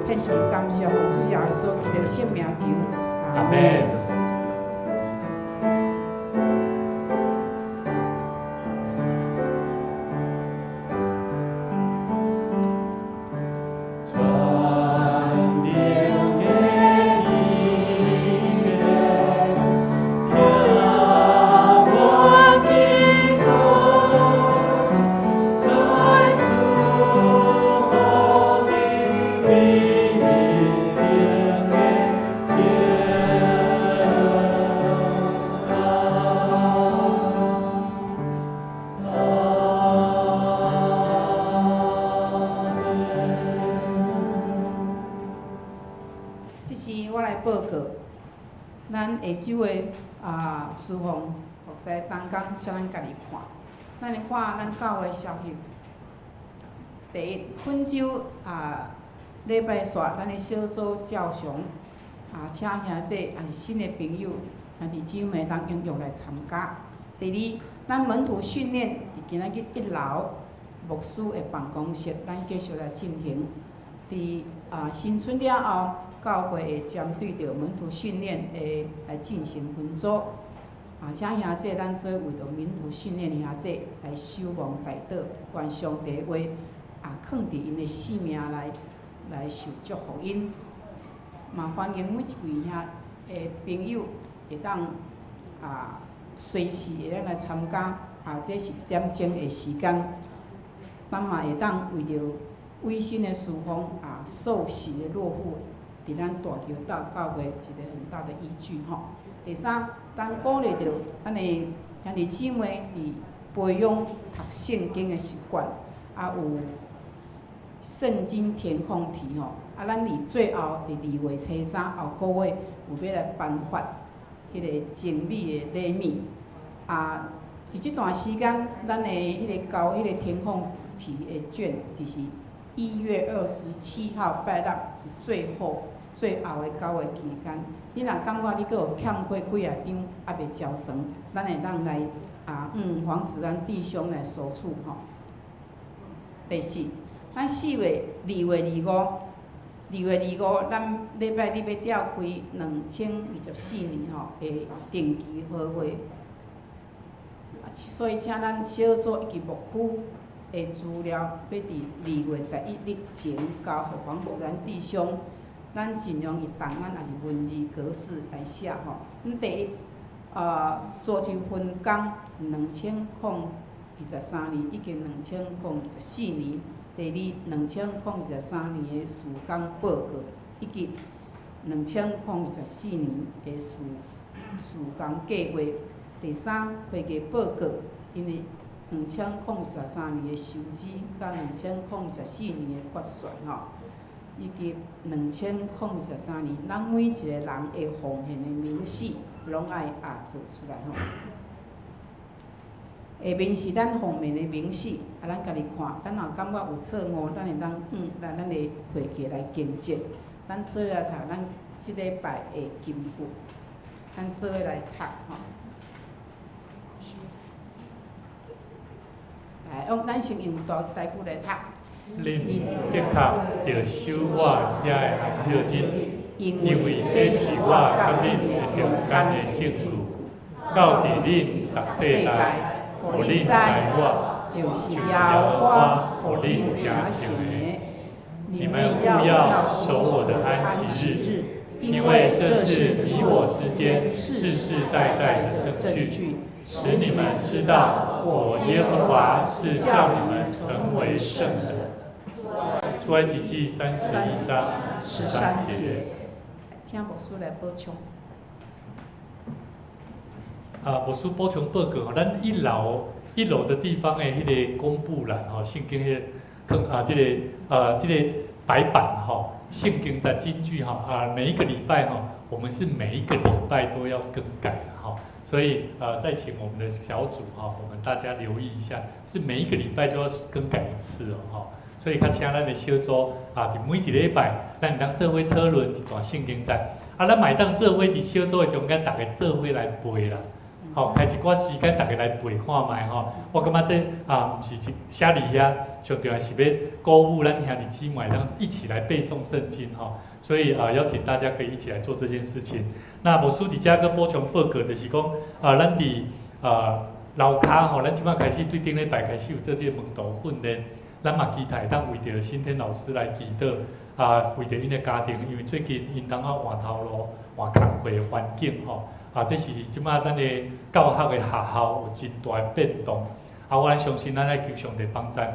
獻上感謝，奉主耶穌基督聖名求，阿門。這時我來報告，咱下晝的侍奉服侍同工，請咱家己看。咱來看咱教會消息。第一，本週禮拜四，咱的小組照常請兄弟抑是新的朋友，兄弟姊妹通踴躍來參加。第二，咱門徒訓練佇今仔日一樓牧師的辦公室，咱繼續來進行。佇新春了後，教會會針對著門徒訓練會來進行分組。請兄弟咱做為著門徒訓練的兄弟來守望代禱，願上帝話囥佇𪜶的生命內來受祝福𪜶。嘛歡迎每一位兄的朋友會當隨時會當來參加。這是一點鐘的時間，咱嘛會當為著偉新的事奉受洗的落戶，佇咱大橋島教會一個很大的依據吼。第三，咱鼓勵著咱的兄弟姊妹佇培養讀聖經的習慣，有聖經填空題吼。咱佇最後佇二月初三後個月有欲來頒發彼個精美的禮物。佇這段時間，咱的彼個交彼個填空題的卷，就是1月27號拜六是最後的交的期間。你若感覺你閣有欠缺幾仔張，猶未交齊，咱會當來黃子安弟兄來索取吼。第四，咱4月2月25，2月25，咱禮拜日欲召開2024年吼的定期合會，所以請咱小組以及牧區的資料，欲佇2月11日前交予黃子安弟兄。咱盡量以檔案抑是文字格式來寫吼。阮第一，組織分工2023年以及2024年。第二，2023年的事工報告，以及2024年的事工計劃。第三，會計報告，𪜶的2023年的收支，佮2024年的決算吼，以及2023年，咱每一個人的奉獻的明細，攏愛做出來吼。下面是咱奉獻的明細，咱家己看，咱若感覺有錯誤，咱會當來咱的會計來更正。咱做伙來讀咱這禮拜的金句，咱做伙來讀吼。來，用咱先用台台語來讀。
恁的確著守我遐的安息日，因為這是我佮恁的中間的證據，到佇恁逐世代，予恁知我
就是
耶
耶
和
和華
華予
予恁
恁成
成
聖
聖
的。
的。
你們務要守我的安息日，因為這是你我之間世世代代的證據，使你們知道我耶和華是叫你們成為聖的。出埃及記31章
十
13
三
節。
節，請牧師來補充。
牧師補充報告吼，咱一樓的地方的彼個公布欄吼，聖經彼個坑這個白板吼，聖經在金句哈每一個禮拜哈，我們是每一個禮拜都要更改的哈，所以再請我們的小組哈，我們大家留意一下，是每一個禮拜就要更改一次哦哈。所以較請咱的小組佇每一禮拜，咱會當做伙討論一段聖經節，咱嘛會當做伙佇小組的中間，逐家做伙來背啦。吼，開一寡時間，逐家來背看覓吼。我感覺這啊，毋是一寫佇遐，上重要是欲鼓舞咱兄弟姊妹，當一起來背誦聖經吼。所以啊，邀請大家可以一起來做這件事情。那牧師佇遮閣補充報告，就是講啊，咱佇啊樓跤吼，咱這擺開始對頂禮拜開始有做這個門徒訓練，咱嘛期待當為著新天老師來祈禱啊，為著𪜶的家庭，因為最近𪜶當仔換頭路、換工課的環境吼，啊，這是這擺咱的教學的學校有真大的變動。啊，我相信咱愛求上帝幫贊，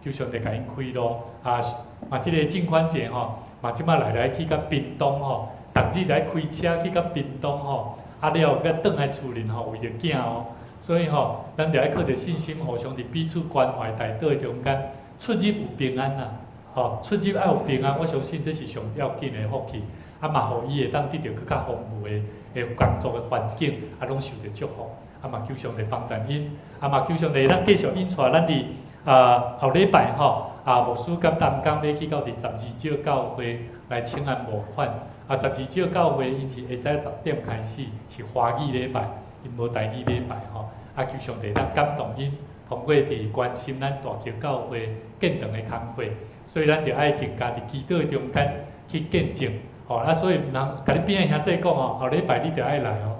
求上帝共𪜶開路。啊，嘛，這個進寬姐吼，嘛這擺來來去到屏東吼，逐日來開車去到屏東吼，啊了閣轉來厝裡吼，為著囝哦。所以吼，咱著愛靠著信心，互相佇彼此關懷代禱的中間，出入有平安啦。吼，出入愛有平安，我相信這是上要緊的福氣。啊，嘛，予伊會當得著閣較豐富的的工作的環境，啊，攏受著祝福。啊，嘛求上帝幫贊𪜶，啊，嘛求上帝咱繼續引帶咱佇啊後禮拜吼，啊牧師佮同工欲去到佇十二石教會來請安募款。啊，十二石教會𪜶是下早10點開始，是華語禮拜，𪜶無台語禮拜吼。啊，求上帝當感動𪜶，通過佇關心咱大橋教會建堂的工課，所以咱著愛更加佇祈禱的中間去見證。吼，啊，所以毋通共你邊仔兄弟講哦，後禮拜你著愛來哦。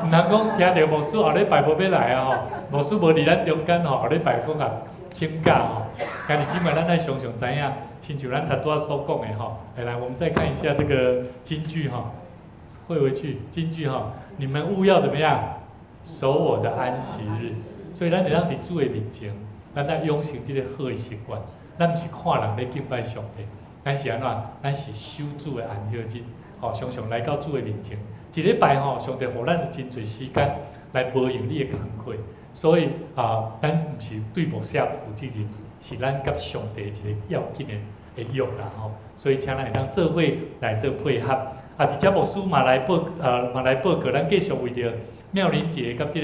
毋通講聽著牧師後禮拜無欲來啊吼，牧師無佇咱中間吼，後禮拜講啊請假吼。兄弟姊妹，咱愛常常知影，親像咱頭拄仔所講的吼。來，我們再看一下這個金句哈，匯回去金句哈，你們務要怎麼樣？守我的安息日。所以咱會當佇主的面前，咱愛養成這個好的習慣。咱毋是看人咧敬拜上帝，咱是按怎？咱是守主的安息日，吼，常常來到主的面前。一禮拜吼，上帝予咱有真濟時間來無用你的工課，所以啊，咱毋是對牧舍負責任，是咱佮上帝一個要緊的的約啦吼。所以請咱會當做伙來做配合。啊，佇遮牧師嘛來報，嘛來報告，咱繼續為著妙玲姐佮這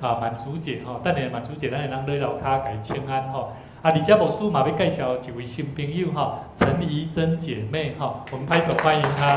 個啊滿足姐吼，等下滿足姐咱會當來樓跤共伊請安吼。啊，佇遮牧師嘛欲介紹一位新朋友吼，陳怡珍姐妹吼，我們拍手歡迎她，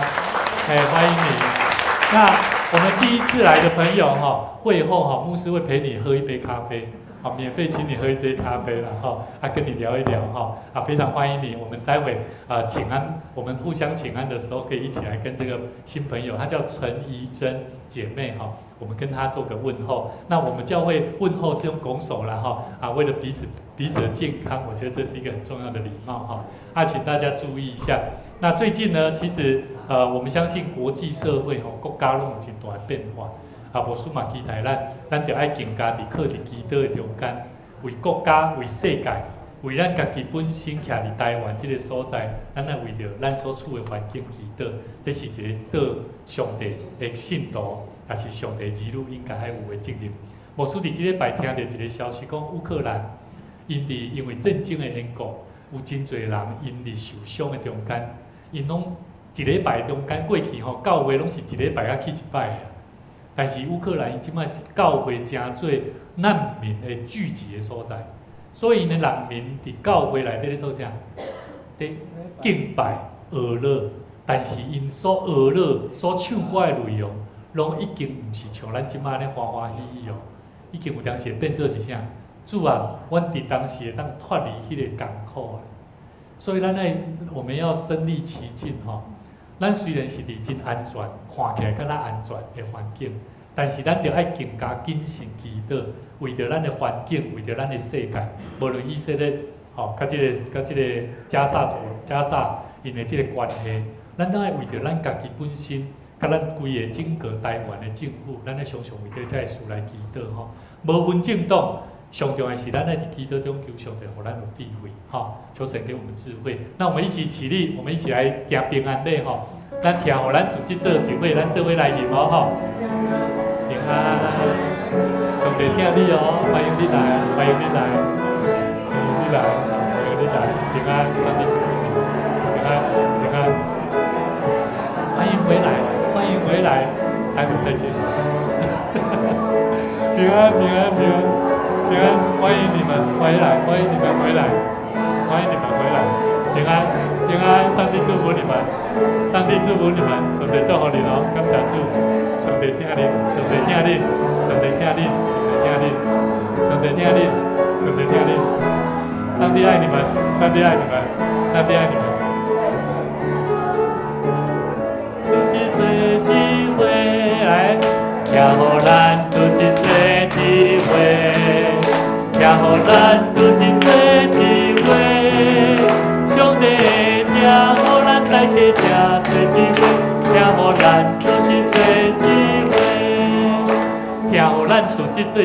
哎，歡迎你。那我們第一次來的朋友哈，會後哈，牧師會陪你喝一杯咖啡，好，免費請你喝一杯咖啡了哈，啊，跟你聊一聊哈，啊，非常歡迎你。我們待會啊，請安，我們互相請安的時候，可以一起來跟這個新朋友，她叫陳怡珍姐妹哈，我們跟她做個問候。那我們教會問候是用拱手了哈，啊，為了彼此彼此的健康，我覺得這是一個很重要的禮貌哈。啊，請大家注意一下。那最近呢，其實我們相信國際社會吼，國家攏有真大的變化。啊，牧師嘛期待咱，咱著愛更加佇靠佇祈禱的中間，為國家、為世界、為咱家己本身徛佇台灣這個所在，咱愛為著咱所處的環境祈禱。這是一個做上帝的信徒，也是上帝兒女應該愛有的責任。牧師佇這禮拜聽著一個消息，講烏克蘭𪜶佇因為戰爭的緣故，有真濟人𪜶佇受傷的中間，𪜶攏一禮拜中間過去吼，教會攏是一禮拜才去一擺的。但是烏克蘭這擺是教會成做難民的聚集的所在，所以𪜶的難民佇教會內底咧做啥？佇敬拜、學樂，但是𪜶所學樂、所唱歌的內容，攏已經毋是像咱這擺按呢歡歡喜喜哦，已經有當時會變做是啥？主啊，阮佇當時會當脫離彼個艱苦。所以咱愛，我們要身歷其境吼。咱雖然是佇真安全，看起來敢若安全的環境，但是咱著愛更加謹慎祈禱，為著咱的環境，為著咱的世界，無論以色列吼，佮這個加薩族、加薩𪜶的這個關係，咱都愛為著咱家己本身，佮咱規個整個台灣的政府，咱愛常常為著這個事來祈禱吼。無分政黨，上重要是咱愛佇祈禱中求上帝予咱有智慧，吼，求神給我們智慧。那我們一起起立，我們一起來行平安禮吼。咱聽予咱組織做一伙，咱做伙來吟哦吼。平安，上帝疼你哦，歡迎你來，歡迎你來，歡迎你來，歡迎你來，平安，上帝祝福你，平安，平安，歡迎回來，歡迎回來，待會再介紹。平安，平安，平安，平安，歡迎你們回來，歡迎你們回來，歡迎你們回來。平安，平安，上帝祝福你們，上帝祝福你們，上帝祝福你哦，感謝主，上帝疼恁，上帝疼恁，上帝疼恁，上帝疼恁，上帝疼恁，上帝疼恁，上帝愛你們，上帝愛你們，上帝愛你們。組織做一伙來，聽予咱組織做一伙，聽予咱組織做一伙，上帝疼予咱大家這做一伙，聽予咱組織做一伙，聽予咱組織做一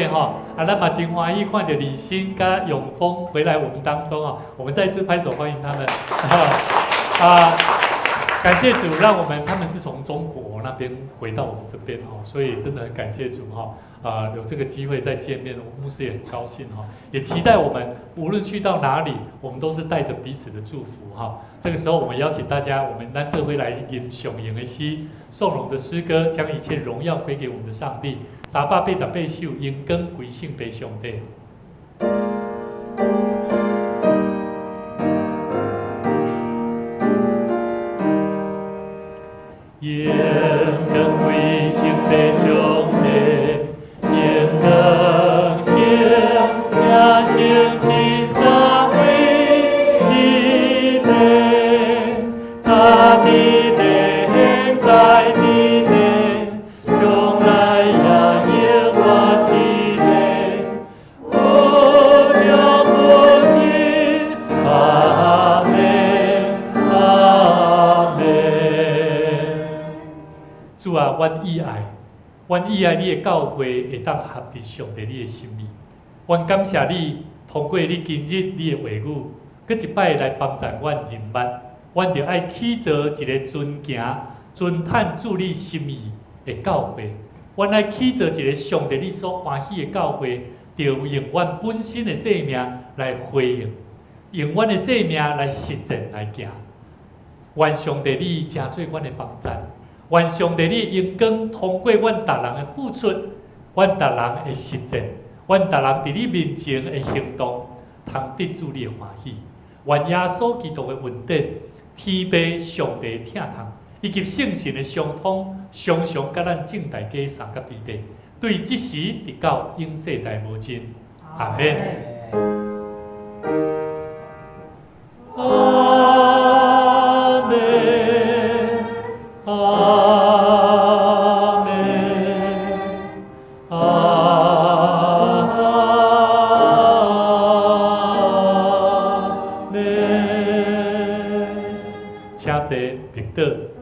伙吼。啊，咱嘛真歡喜看著李欣佮永峰回來我們當中哦，我們再次拍手歡迎他們。啊，感謝主，讓我們他們是從中國那邊回到我們這邊哦，所以真的很感謝主哈。啊，有這個機會再見面，牧師也很高興哈，也期待我們無論去到哪裡，我們都是帶着彼此的祝福哈。這個時候，我們邀請大家，我們咱這回來吟誦吟的詩，頌榮的詩歌，將一切榮耀歸給我們的上帝。388首，榮光歸聖父上帝。榮光歸聖父上帝，榮光聖耶聖神三位一體，早佇地，現在佇地，將來也永遠佇地，無窮無盡，阿們，阿們。主啊，阮意愛，阮意愛你的教會會當合佇上帝你的心意。阮感謝你，通過你今日你的話語，閣一擺來幫助阮認捌，阮著愛起造一个遵行、遵探主你心意的教會。阮愛起造一个上帝你所歡喜的教會，著用阮本身的生命來回應，用阮的生命來實踐來行。願上帝你成做阮的幫贊，願上帝你榮光通過阮逐人的付出，阮逐人的實踐，阮逐人佇你面前的行動，通得主你的歡喜。願耶穌基督的恩典、天父上帝的疼痛，以及聖神的相通，常常佮咱眾大家相佮彼得，對這時直到永世代無盡。阿們。阿們，阿們，阿們。請坐，默禱。